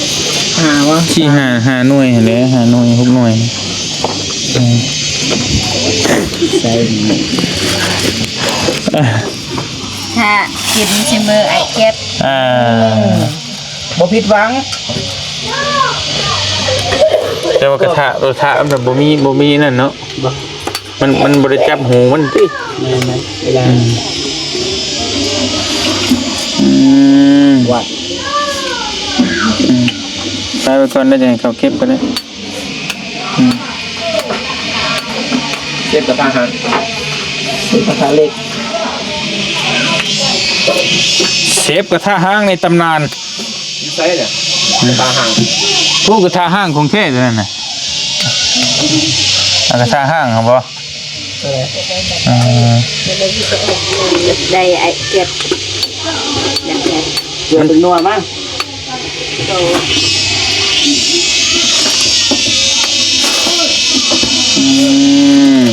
ຫ້າບໍ່ ສີ່ ຫ້າ ຫ້າໜ່ວຍຫັ້ນແຫຼະ ຫ້າໜ່ວຍ ຫົກໜ່ວຍ ອືມ ໃສ່ ຖ້າກິນຊິມື້ອ້າຍເຈັບ ອ່າ ບໍ່ຜິດຫວັງ ແຕ່ວ່າກະທະ ກະທະມັນບໍ່ມີ ບໍ່ມີນັ້ນເນາະ ບໍ່ ມັນ ມັນບໍ່ໄດ້ຈັບຫູມັນຕິ ແມ່ນໆ ເວລາ ອືມ ອືມ ວັດ ອືມ ໃສ່ໄວ້ກ່ອນ ແລ້ວຈັ່ງໃຫ້ເຂົາເກັບກໍໄດ້ ອືມ ເຊຟກະທະຮ້າງ ເຊຟກະທະເຫຼັກ ເຊຟກະທະຮ້າງໃນຕຳນານ ຢູ່ໃສເນຍ ກະທະຮ້າງ ຜູ້ກະທະຮ້າງຂອງແທ້ຕົວນັ້ນນະ ເອົາກະທະຮ້າງເອົາບໍ່? ເອີ ໄດ້ອ້າຍເຈັບ ເກືອເປັນນົວມາ ອືມ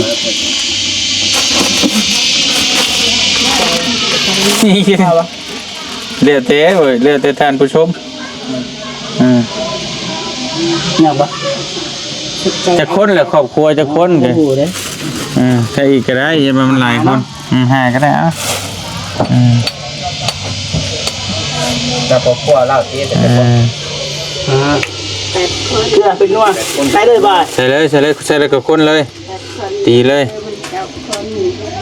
ແລ້ວແຕ່ເວີ້ຍ ແລ້ວແຕ່ທ່ານຜູ້ຊົມ ອືມ ຍັງບໍ່? ຈັກຄົນລະ ຄອບຄົວຈັກຄົນ? ບໍ່ຮູ້ເດ້ ເອີ ໃສ່ອີກກໍໄດ້ ຢ່າວ່າມັນຫຼາຍຄົນ ເນາະ ອືມ ຫ້າກໍໄດ້ ເອົາ ອືມ ຈັກຄອບຄົວລາວຕິ ເອີ ເກືອເປັນນົວ ໃສ່ເລີຍບໍ່? ໃສ່ເລີຍ ໃສ່ເລີຍ ໃສ່ເລີຍ ກໍຄົນເລີຍ ຕີເລີຍ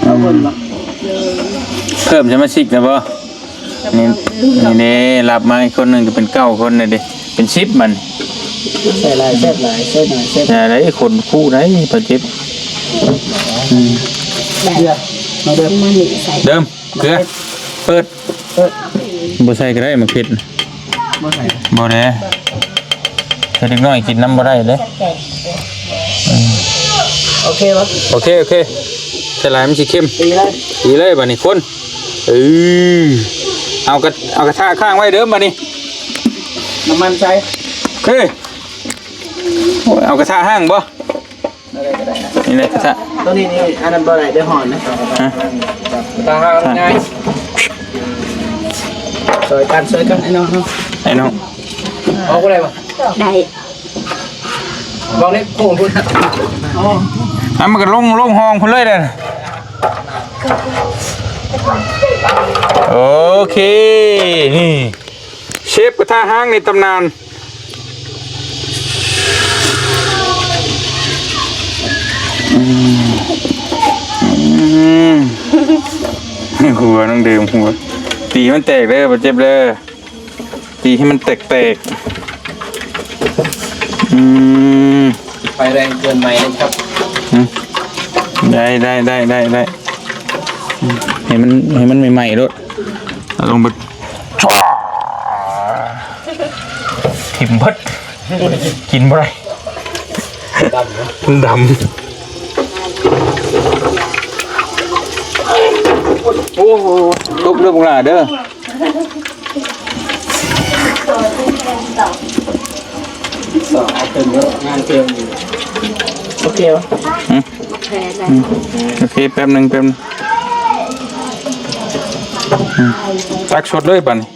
ເອົາຄົນບໍ່? ເພີ່ມສະມາຊິກແລ້ວບໍ່? ນີ້ ນີ້ເດ້ ຮັບມາອີກຄົນໜຶ່ງກໍເປັນເກົ້າຄົນແລ້ວເດ້ ເປັນສິບມັນ ໃສ່ຫຼາຍແຊບຫຼາຍ ໃສ່ໜ້ອຍແຊບ ຢ່າໄດ້ຄົນຄູ່ໄດ້ ບາດເຈັບ ອືມ ເກືອ ມາເດີ ເດີມ ເກືອ ເປີດ ເປີດ ບໍ່ໃສ່ກໍໄດ້ໝາກເຜັດ ບໍ່ໃສ່ ບໍ່ແດ່ ແຕ່ເດັກນ້ອຍກິນນຳບໍ່ໄດ້ເດ້ ອືມ ໂອເຄບໍ່? ໂອເຄ ໂອເຄ ໃສ່ຫຼາຍມັນຊິເຄັມ ຕີເລີຍ ຕີເລີຍບາດນີ້ຄົນ ເອີ ເອົາກະ ເອົາກະທະຄ້າງໄວ້ເດີບາດນີ້ ນ້ຳມັນໃສ່ ເອີ ເອົາກະທະຮ້າງບໍ່? ນີ້ແຫຼະກະທະ ໂຕນີ້ນີ້ ອັນນັ້ນບໍ່ໄດ້ ດຽວຮ້ອນນະ ຮະ ກະທະຮ້າງງ່າຍ ຊ່ອຍກັນ ຊ່ອຍກັນ ໄອ້ນ້ອງເຮົາ ໄອ້ນ້ອງ ເອົາບໍ່ໄດ້ບໍ່? ໄດ້ ເວົ້າໃນໂຄ້ງພຸ້ນ ເອົາ ມັນກໍລົງ ລົງຮ່ອງພຸ້ນເລີຍເດ້ ໂອເຄ ນີ້ ເຊຟກະທະຮ້າງໃນຕຳນານ ອືມ ອືມ ຫົວນ້ອງເດີມ ຫົວ ຕີມັນແຕກເດີ ບໍ່ເຈັບເດີ. ຕີໃຫ້ມັນແຕກໆ ອືມ ໄຟແຮງເກີນໄໝເລີຍຄັບ ອືມ ໄດ້ ໄດ້ ໄດ້ ໄດ້ ອືມ ໃຫ້ມັນ ໃຫ້ມັນໄໝ້ໆໂລດ ເອົາລົງໄປ ຖິ້ມເບິດ ກິນບໍ່ໄດ້ ດຳ ມັນດຳ ໂອ້ໂຫ ຕົກເດີບັກຫຼ້າເດີ. ສອງ ເອົາເຖິງເດີ ງານເຕີມຢູ່ ໂອເຄບໍ່? ຫືມ? ໂອເຄ ອືມ ໂອເຄ ແປັບໜຶ່ງ ແປັບໜຶ່ງ ອືມ ຕັກສົດເລີຍບາດນີ້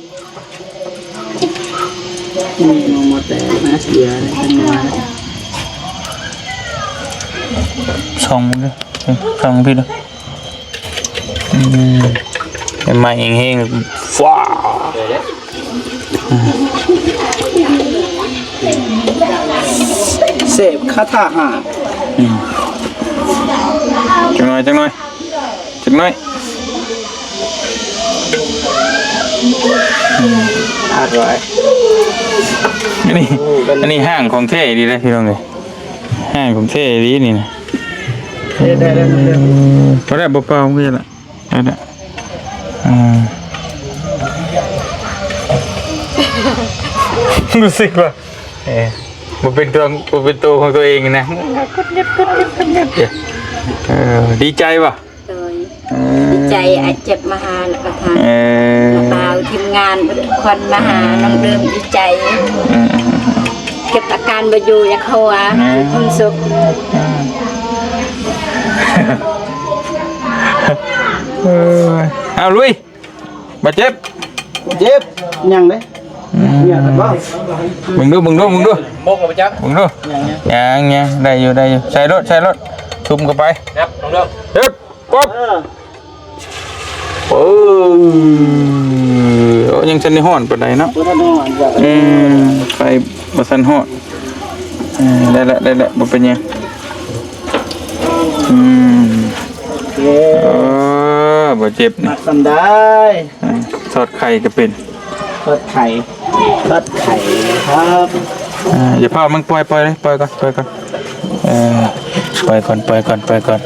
ອືມ ເອົາມາແຕ່ນະ ເຫຼືອຈັກໜ່ອຍ ສ່ອງເດີ ສ່ອງພີ້ເດີ. ອືມ ໄຟໄໝ້ແຮງໆ ຟ້າ ເຊຟກະທະຮ້າງ ອືມ ຈັກໜ້ອຍ ຈັກໜ້ອຍ ຈັກໜ້ອຍ ອືມ ອັດໄວ້ ອັນນີ້ ໂອ້ ອັນນີ້ຮ້າງຂອງແທ້ອີ່ຫຼີເດ້ ພີ່ນ້ອງເອີຍ ຮ້າງຂອງແທ້ອີ່ຫຼີນີ້ນະ ເຮັດໄດ້ແລ້ວ ອືມ ພໍແລ້ວ ບໍ່ເປົ່າ ບໍ່ເຮັດລະ ໄດ້ລະ ອືມ ຮູ້ສຶກວ່າ ເອີ ບໍ່ເປັນຕົວ ບໍ່ເປັນໂຕຂອງຕົວເອງນະ ເອີ ດີໃຈບໍ່? ໂດຍ ເອີ ດີໃຈ ອ້າຍເຈັບມາຫາ ແລ້ວກໍທາງ ເອີ ບ່າວທີມງານທຸກຄົນມາຫາ ອືມ ນ້ອງເດີມດີໃຈ ອືມ ເກັບອາການບໍ່ຢູ່ ຢາກຫົວ ອືມ ມີຄວາມສຸກ ອືມ ເອີ ເອົາລຸຍ ບໍ່ເຈັບ ເຈັບ ຍັງເດ້ ອືມ ເບິ່ງດູ ເບິ່ງດູ ເບິ່ງດູ ມົກແລ້ວບໍ່ຈັກ ເບິ່ງດູ ຍັງ ຍັງ ຍັງ ໄດ້ຢູ່ ໄດ້ຢູ່ ໃສ່ໂລດ ໃສ່ໂລດ ຊຸມເຂົ້າໄປ ນັບ ເບິ່ງດູ ເຮັດ ປັບ ເອີ ໂອ້ ຍັງທັນໄດ້ຮ້ອນປານໃດເນາະ ບໍ່ທັນຮ້ອນ ອືມ ໄຟບໍ່ທັນຮ້ອນ ເອີ ໄດ້ລະ ໄດ້ລະ ບໍ່ເປັນຫຍັງ ອືມ ໂອເຄ ເອີ ບໍ່ເຈັບ ມັກສ່ຳໃດ ເອີ ທອດໄຂ່ກໍເປັນ ທອດໄຂ່ ທອດໄຂ່ ຄຣັບ ເອີ ຢ່າພາວ ມັນປ່ອຍ ປ່ອຍເລີຍ ປ່ອຍກ່ອນ ປ່ອຍກ່ອນ ເອີ ປ່ອຍກ່ອນ ປ່ອຍກ່ອນ ປ່ອຍກ່ອນ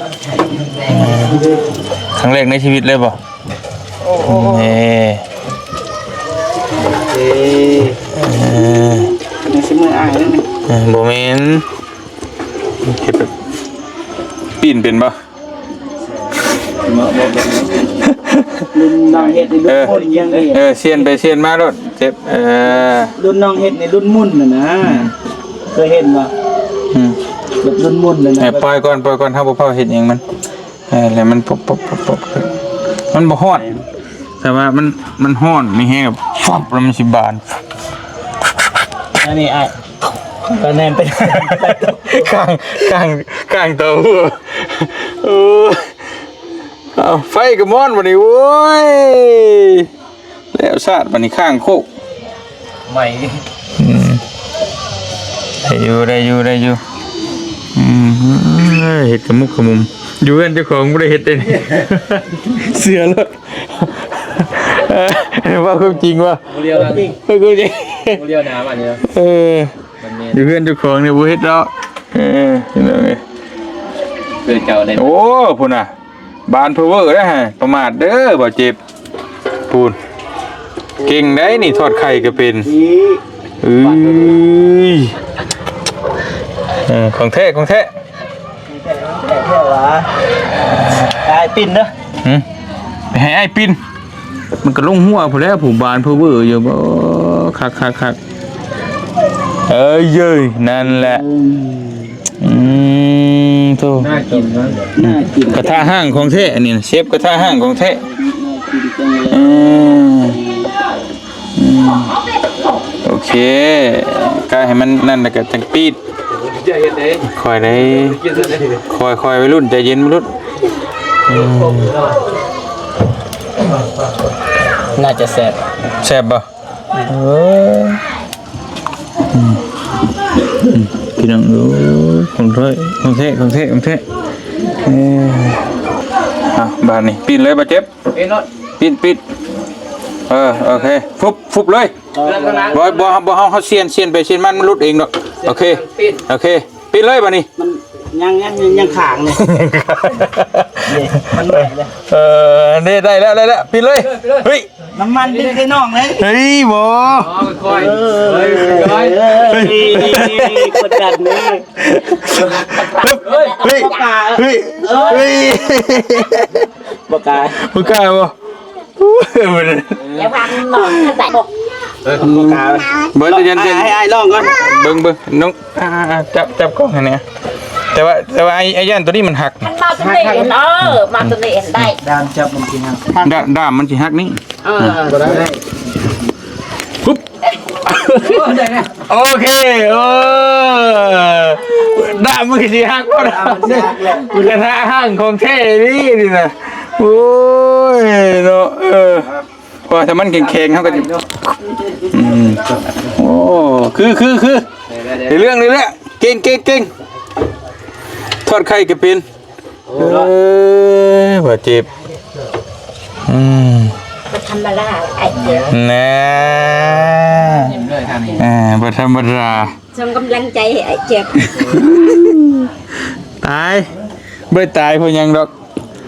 ເອີ ຄັ້ງແລກໃນຊີວິດເລີຍບໍ່? ໂອ້ໂຫ ເອີ ເອີ ໃນຊິມືອ້າຍເດ້ນີ້ ເອີ ບໍ່ແມ່ນ ເຮັດແບບ ປີ້ນເປັນບໍ່? ເນາະ ບໍ່ເປັນ ລຸ້ນນ້ອງເຮັດນີ້ ເອີ ລຸ້ນໝຸ່ນຢ່າງດຽວ ເອີ ສ່ຽນໄປສ່ຽນມາໂລດ ເຈັບ ເອີ ລຸ້ນນ້ອງເຮັດນີ້ລຸ້ນໝຸ່ນຫັ້ນນະ ອືມ ເຄີຍເຫັນບໍ່? ອືມ ແບບລຸ້ນໝຸ່ນຫັ້ນນະ ເອີ ປ່ອຍກ່ອນ ປ່ອຍກ່ອນ ເຮົາບໍ່ພາວເຮັດຫຍັງມັນ ເອີ ແລ້ວມັນປົບ ປົບ ປົບ ປົບ ມັນບໍ່ຮ້ອນ ແຕ່ວ່າມັນ ມັນຮ້ອນມີແຮງ ແລ້ວມັນຊິບານ ອັນນີ້ອ້າຍ ກໍແນມໄປ ຂ້າງ ຂ້າງ ຂ້າງເຕົາຫົວ ໂອ້ຍ ເອົາ ໄຟກໍມອນບັດນີ້ ໂອ້ຍ ແລ້ວຊາດບັດນີ້ ຂ້າງໂຄກ ໃໝ່ ອືມ ໄດ້ຢູ່ ໄດ້ຢູ່ ໄດ້ຢູ່ ອືມ ເຮັດຂະມຸກຂະມຸມ ຢູ່ເຮືອນເຈົ້າຂອງບໍ່ໄດ້ເຮັດເດ້ ເຊື່ອໂລດ ເວົ້າຄວາມຈິງວ່າ ບໍ່ລຽວນະ ເວົ້າຄວາມຈິງ ບໍ່ລຽວນະບັດນີ້ ເອີ ຢູ່ເຮືອນເຈົ້າຂອງນີ້ບໍ່ເຮັດດອກ ເອີ ພີ່ນ້ອງເອີຍ ຄືເຈົ້າໄດ້ ໂອ້ ພຸ້ນນະ ບານເພີເວີເດ້ ປະໝາດເດີ ບໍ່ເຈັບ ພຸ້ນ ເກັ່ງໄດ໋ນີ້ ທອດໄຂ່ກໍເປັນ ເອີຍ ເອີ ຂອງແທ້ ຂອງແທ້ ແທ້ໆ ຫວາ ອ້າຍປິ່ນເດີ ຫື ໄປໃຫ້ອ້າຍປິ່ນ ມັນກໍລົງຫົວພຸ້ນແຫຼະ ຜູ້ບານເພີເວີຢູ່ ໂອ້ ຄັກໆ ເອີຍ ນັ້ນແຫຼະ ອືມ ອືມ ໂທ້ ໜ້າກິນເນາະ ໜ້າກິນ ກະທະຮ້າງຂອງແທ້ ອັນນີ້ນະ ເຊຟກະທະຮ້າງຂອງແທ້ ໜ້າກິນຈັງເລີຍ ອືມ ອືມ ໂອເຄ ກະໃຫ້ມັນນັ້ນ ແລ້ວກະຈັ່ງປີດ ຄ່ອຍໄດ້ ຄ່ອຍໆ ໄວລຸ້ນ ໃຈເຢັນ ໄວລຸ້ນ ອືມ ໜ້າຈະແຊບ ແຊບບໍ່? ເອີ ອືມ ອືມ ພີ່ນ້ອງເອີຍ ຂອງແທ້ ຂອງແທ້ ຂອງແທ້ ຂອງແທ້ ເອີ ອ່ະ ບາດນີ້ ປີ້ນເລີຍ ບໍ່ເຈັບ ປີ້ນໂລດ ປີ້ນ ປີ້ນ ເອີ ໂອເຄ ຟຸບ ຟຸບເລີຍ ບໍ່ ບໍ່ ບໍ່ ເຮົາ ເຮົາສ່ຽນ ສ່ຽນໄປສ່ຽນມາ ມັນຫຼຸດເອງດອກ ໂອເຄ ໂອເຄ ປີ້ນເລີຍບາດນີ້ ມັນຍັງ ຍັງ ຍັງຄ້າງນີ້ ນີ້ ມັນໃໝ່ເລີຍ ເອີ ນີ້ໄດ້ແລ້ວ ໄດ້ແລ້ວ ປີ້ນເລີຍ ເຮີ້ຍ ນ້ຳມັນດຶງໃສ່ນ້ອງເລີຍ ເຮີ້ຍ ບໍ່ ຄ່ອຍໆ ເອີ ເຮີ້ຍ ເຮີ້ຍ ກົດດັນເດີ ເຮີ້ຍ ເຮີ້ຍ ບໍ່ກ້າ ເຮີ້ຍ ບໍ່ກ້າ ບໍ່ກ້າບໍ່ ຢ່າພັງນ້ອງໄດ້ບໍ່ ເອີ ບໍ່ກ້າ ເບິ່ງ ໃຫ້ອ້າຍລອງກ່ອນ ເບິ່ງ ເບິ່ງ ນ້ອງ ອ່າ ຈັບ ຈັບກ້ອງໃຫ້ແດ່ ແຕ່ວ່າ ແຕ່ວ່າໄອ້ ໄອ້ຢ້ານຕົວນີ້ມັນຫັກ ມັນມາຕົວນີ້ ເອີ ມາຕົວນີ້ໄດ້ ດ້າມຈັບມັນຊິຫັກ ດ້າມ ດ້າມມັນຊິຫັກນີ້ ເອີ ອ່າ ບໍ່ໄດ້ ປຸບ ໂອ້ ໄດ້ແລ້ວ ໂອເຄ ໂອ້ ດ້າມມັນຊິຫັກບໍ່ ດ້າມມັນຊິຫັກແລ້ວ ກະທະຮ້າງຂອງແທ້ນີ້ ນີ້ນະ ໂອ້ຍ ເນາະ ເອີ ເພາະວ່າຖ້າມັນແຂງໆ ເຮົາກໍຈະ ອືມ ໂອ້ ຄື ຄື ຄື ໄດ້ເລື່ອງເລີຍແຫຼະ ເກັ່ງ ເກັ່ງ ເກັ່ງ ທອດໄຂ່ກໍເປັນ ໂອ້ ເອີຍ ບໍ່ເຈັບ ອືມ ບໍ່ທຳມະດາ ອ້າຍເຈັບ ນະ ຍິ້ມເລີຍທ່ານນີ້ ອ່າ ບໍ່ທຳມະດາ ສົ່ງກຳລັງໃຈໃຫ້ອ້າຍເຈັບ ຕາຍ ບໍ່ໄດ້ຕາຍເພາະຫຍັງດອກ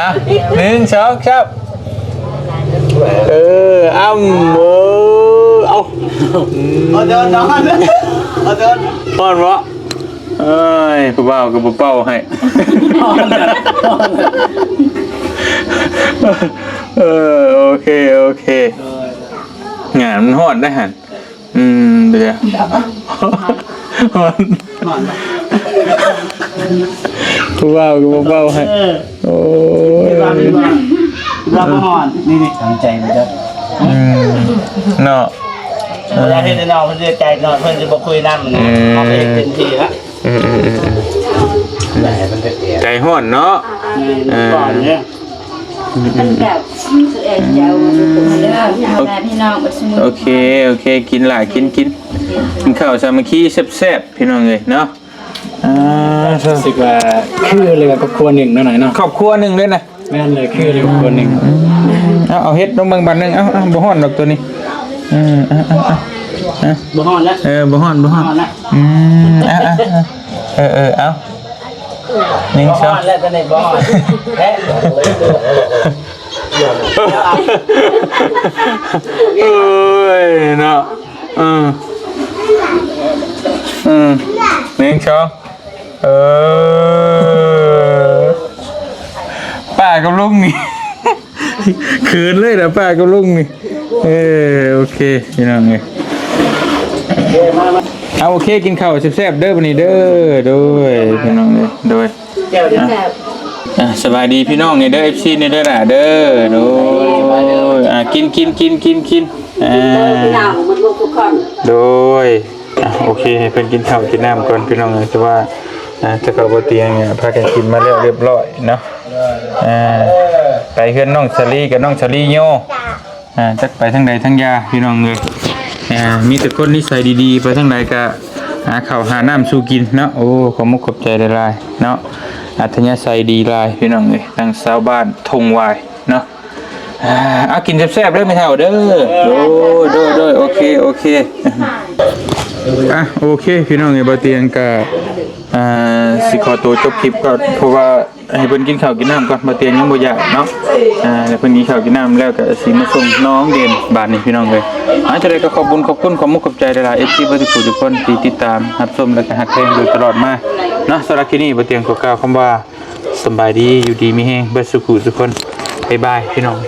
ອ່ະ ໜຶ່ງ ສອງ ສາມ ເອີ ອ້ຳ ເອີ ເອົາ ອືມ ເອົາເດີນນອນ ເອົາເດີນ ຮ້ອນບໍ່? ເອີຍ ຜູ້ບ່າວກໍບໍ່ເປົ່າໃຫ້ ເອີ ໂອເຄ ໂອເຄ ງານມັນຮ້ອນໄດ໋ຫັ້ນ. ອືມ ເດ ຮ້ອນ ຮ້ອນ ຜູ້ບ່າວກໍບໍ່ເປົ່າໃຫ້ ເອີ ໂອ້ຍ ວ່າບໍ່ຮ້ອນ ນີ້ໆ ຕັ້ງໃຈບໍ່ຈັກ ອືມ ເນາະ ເວລາເຮັດໃຫ້ນ້ອງເພິ່ນເສຍໃຈເນາະ ເພິ່ນຊິບໍ່ຄຸຍນຳ ເອີ ເຮົາເຮັດເຕັມທີ່ລະ ອືມໆ ໃຈຮ້ອນເນາະ ແມ່ນ ເອີ ກ່ອນເດ້ ເອີ ເອີ ພີ່ນ້ອງ ໂອເຄ ໂອເຄ ກິນຫຼາຍ ກິນ ກິນ ກິນເຂົ້າສາມັກຄີແຊບໆ ພີ່ນ້ອງເອີຍເນາະ ອ່າ ຮູ້ສຶກວ່າຄືເລີຍ ຄອບຄົວໜຶ່ງເນາະ ນ້ອຍເນາະ ຄອບຄົວໜຶ່ງເລີຍນະ ແມ່ນເລີຍ ຄືເລີຍ ຄອບຄົວໜຶ່ງ ອືມ ເອົາ ເອົາເຫັດລົງເບິ່ງບາດໜຶ່ງ ເອົາ ເອົາ ບໍ່ຮ້ອນດອກຕົວນີ້ ເອີ ເອົາ ເອົາ ເອົາ ເອົາ ບໍ່ຮ້ອນລະ ເອີ ບໍ່ຮ້ອນ ບໍ່ຮ້ອນ ບໍ່ຮ້ອນລະ ອືມ ເອົາ ເອົາ ເອົາ ເອີ ເອີ ເອົາ ໜຶ່ງ ສອງ ແລ້ວຕອນນີ້ບໍ່ຮອດແທ້ ເອີຍເນາະ ເອີ ເອີ ໜຶ່ງ ສອງ ເອີ ປ້າກັບລຸງນີ້ ເຂີນເລີຍນະ ປ້າກັບລຸງນີ້ ເອີ ໂອເຄ ພີ່ນ້ອງເອີຍ ເອົາ ໂອເຄ ກິນເຂົ້າແຊບໆ ເດີ ມື້ນີ້ເດີ ໂດຍ ພີ່ນ້ອງເອີຍ ໂດຍ ອ່ະ ສະບາຍດີພີ່ນ້ອງນີ້ເດີ ເອັຟຊີນີ້ເດີຫຼ້າເດີ ໂດຍ ອ່າ ກິນ ກິນ ກິນ ກິນ ກິນ ອ່າ ໂດຍ ອ່ະ ໂອເຄ ໃຫ້ເພິ່ນກິນເຂົ້າກິນນ້ຳກ່ອນ ພີ່ນ້ອງເອີຍ ແຕ່ວ່າ ອ່າ ແຕ່ເຂົາບໍ່ຕຽງ ອ່າ ພາກັນກິນມາແລ້ວຮຽບຮ້ອຍເນາະ ອ່າ ໄປເຮືອນນ້ອງສາລີກັບນ້ອງສາລີໂຍ ອ່າ ຈັກໄປທາງໃດທາງຢາ ພີ່ນ້ອງເອີຍ ອ່າ ມີແຕ່ຄົນນິໄສດີໆ ໄປທາງໃດກະຫາເຂົ້າຫານ້ຳສູ່ກິນເນາະ ໂອ້ ຂອບມຸກຂອບໃຈຫຼາຍໆເນາະ ອັດທະຍາໄສດີຫຼາຍ ພີ່ນ້ອງເອີຍ ທັງຊາວບ້ານທົ່ງຫວາຍເນາະ ອ່າ ເອົາ ກິນແຊບໆເດີແມ່ເຖົ້າເດີ ໂດຍ ໂດຍ ໂດຍ ໂອເຄ ໂອເຄ ອ່ະ ໂອເຄ ພີ່ນ້ອງເອີຍ ບ່າວຕຽງກະ ອ່າ ຊິຂໍໂຕຈົບຄລິບກ່ອນ ເພາະວ່າ ໃຫ້ເພິ່ນກິນເຂົ້າກິນນ້ຳກ່ອນ ບໍ່ເຕີຍງຍັງບໍ່ຢາກເນາະ. ອ່າ ແລ້ວເພິ່ນກິນເຂົ້າກິນນ້ຳແລ້ວ ກໍຊິມາສົ່ງນ້ອງເດນບາດນີ້ ພີ່ນ້ອງເອີຍ. ອ່າ ຈັ່ງໃດກໍຂອບບຸນຂອບຄຸນ ຂອບມຸກຂອບໃຈຫຼາຍໆ ເອັຟຊີ ເບິດທຸກຜູ້ທຸກຄົນທີ່ຕິດຕາມຮັບຊົມ ແລະກໍຮັກແພງໂດຍຕະຫຼອດມາເນາະ. ສຳລັບຄລິບນີ້ ບໍ່ເຕີຍງຂໍກ່າວຄຳວ່າ ສຳບາຍດີ ຢູ່ດີມີແຮງເບິດສູ່ຜູ້ສູ່ຄົນ. ບາຍບາຍ ພີ່ນ້ອງ.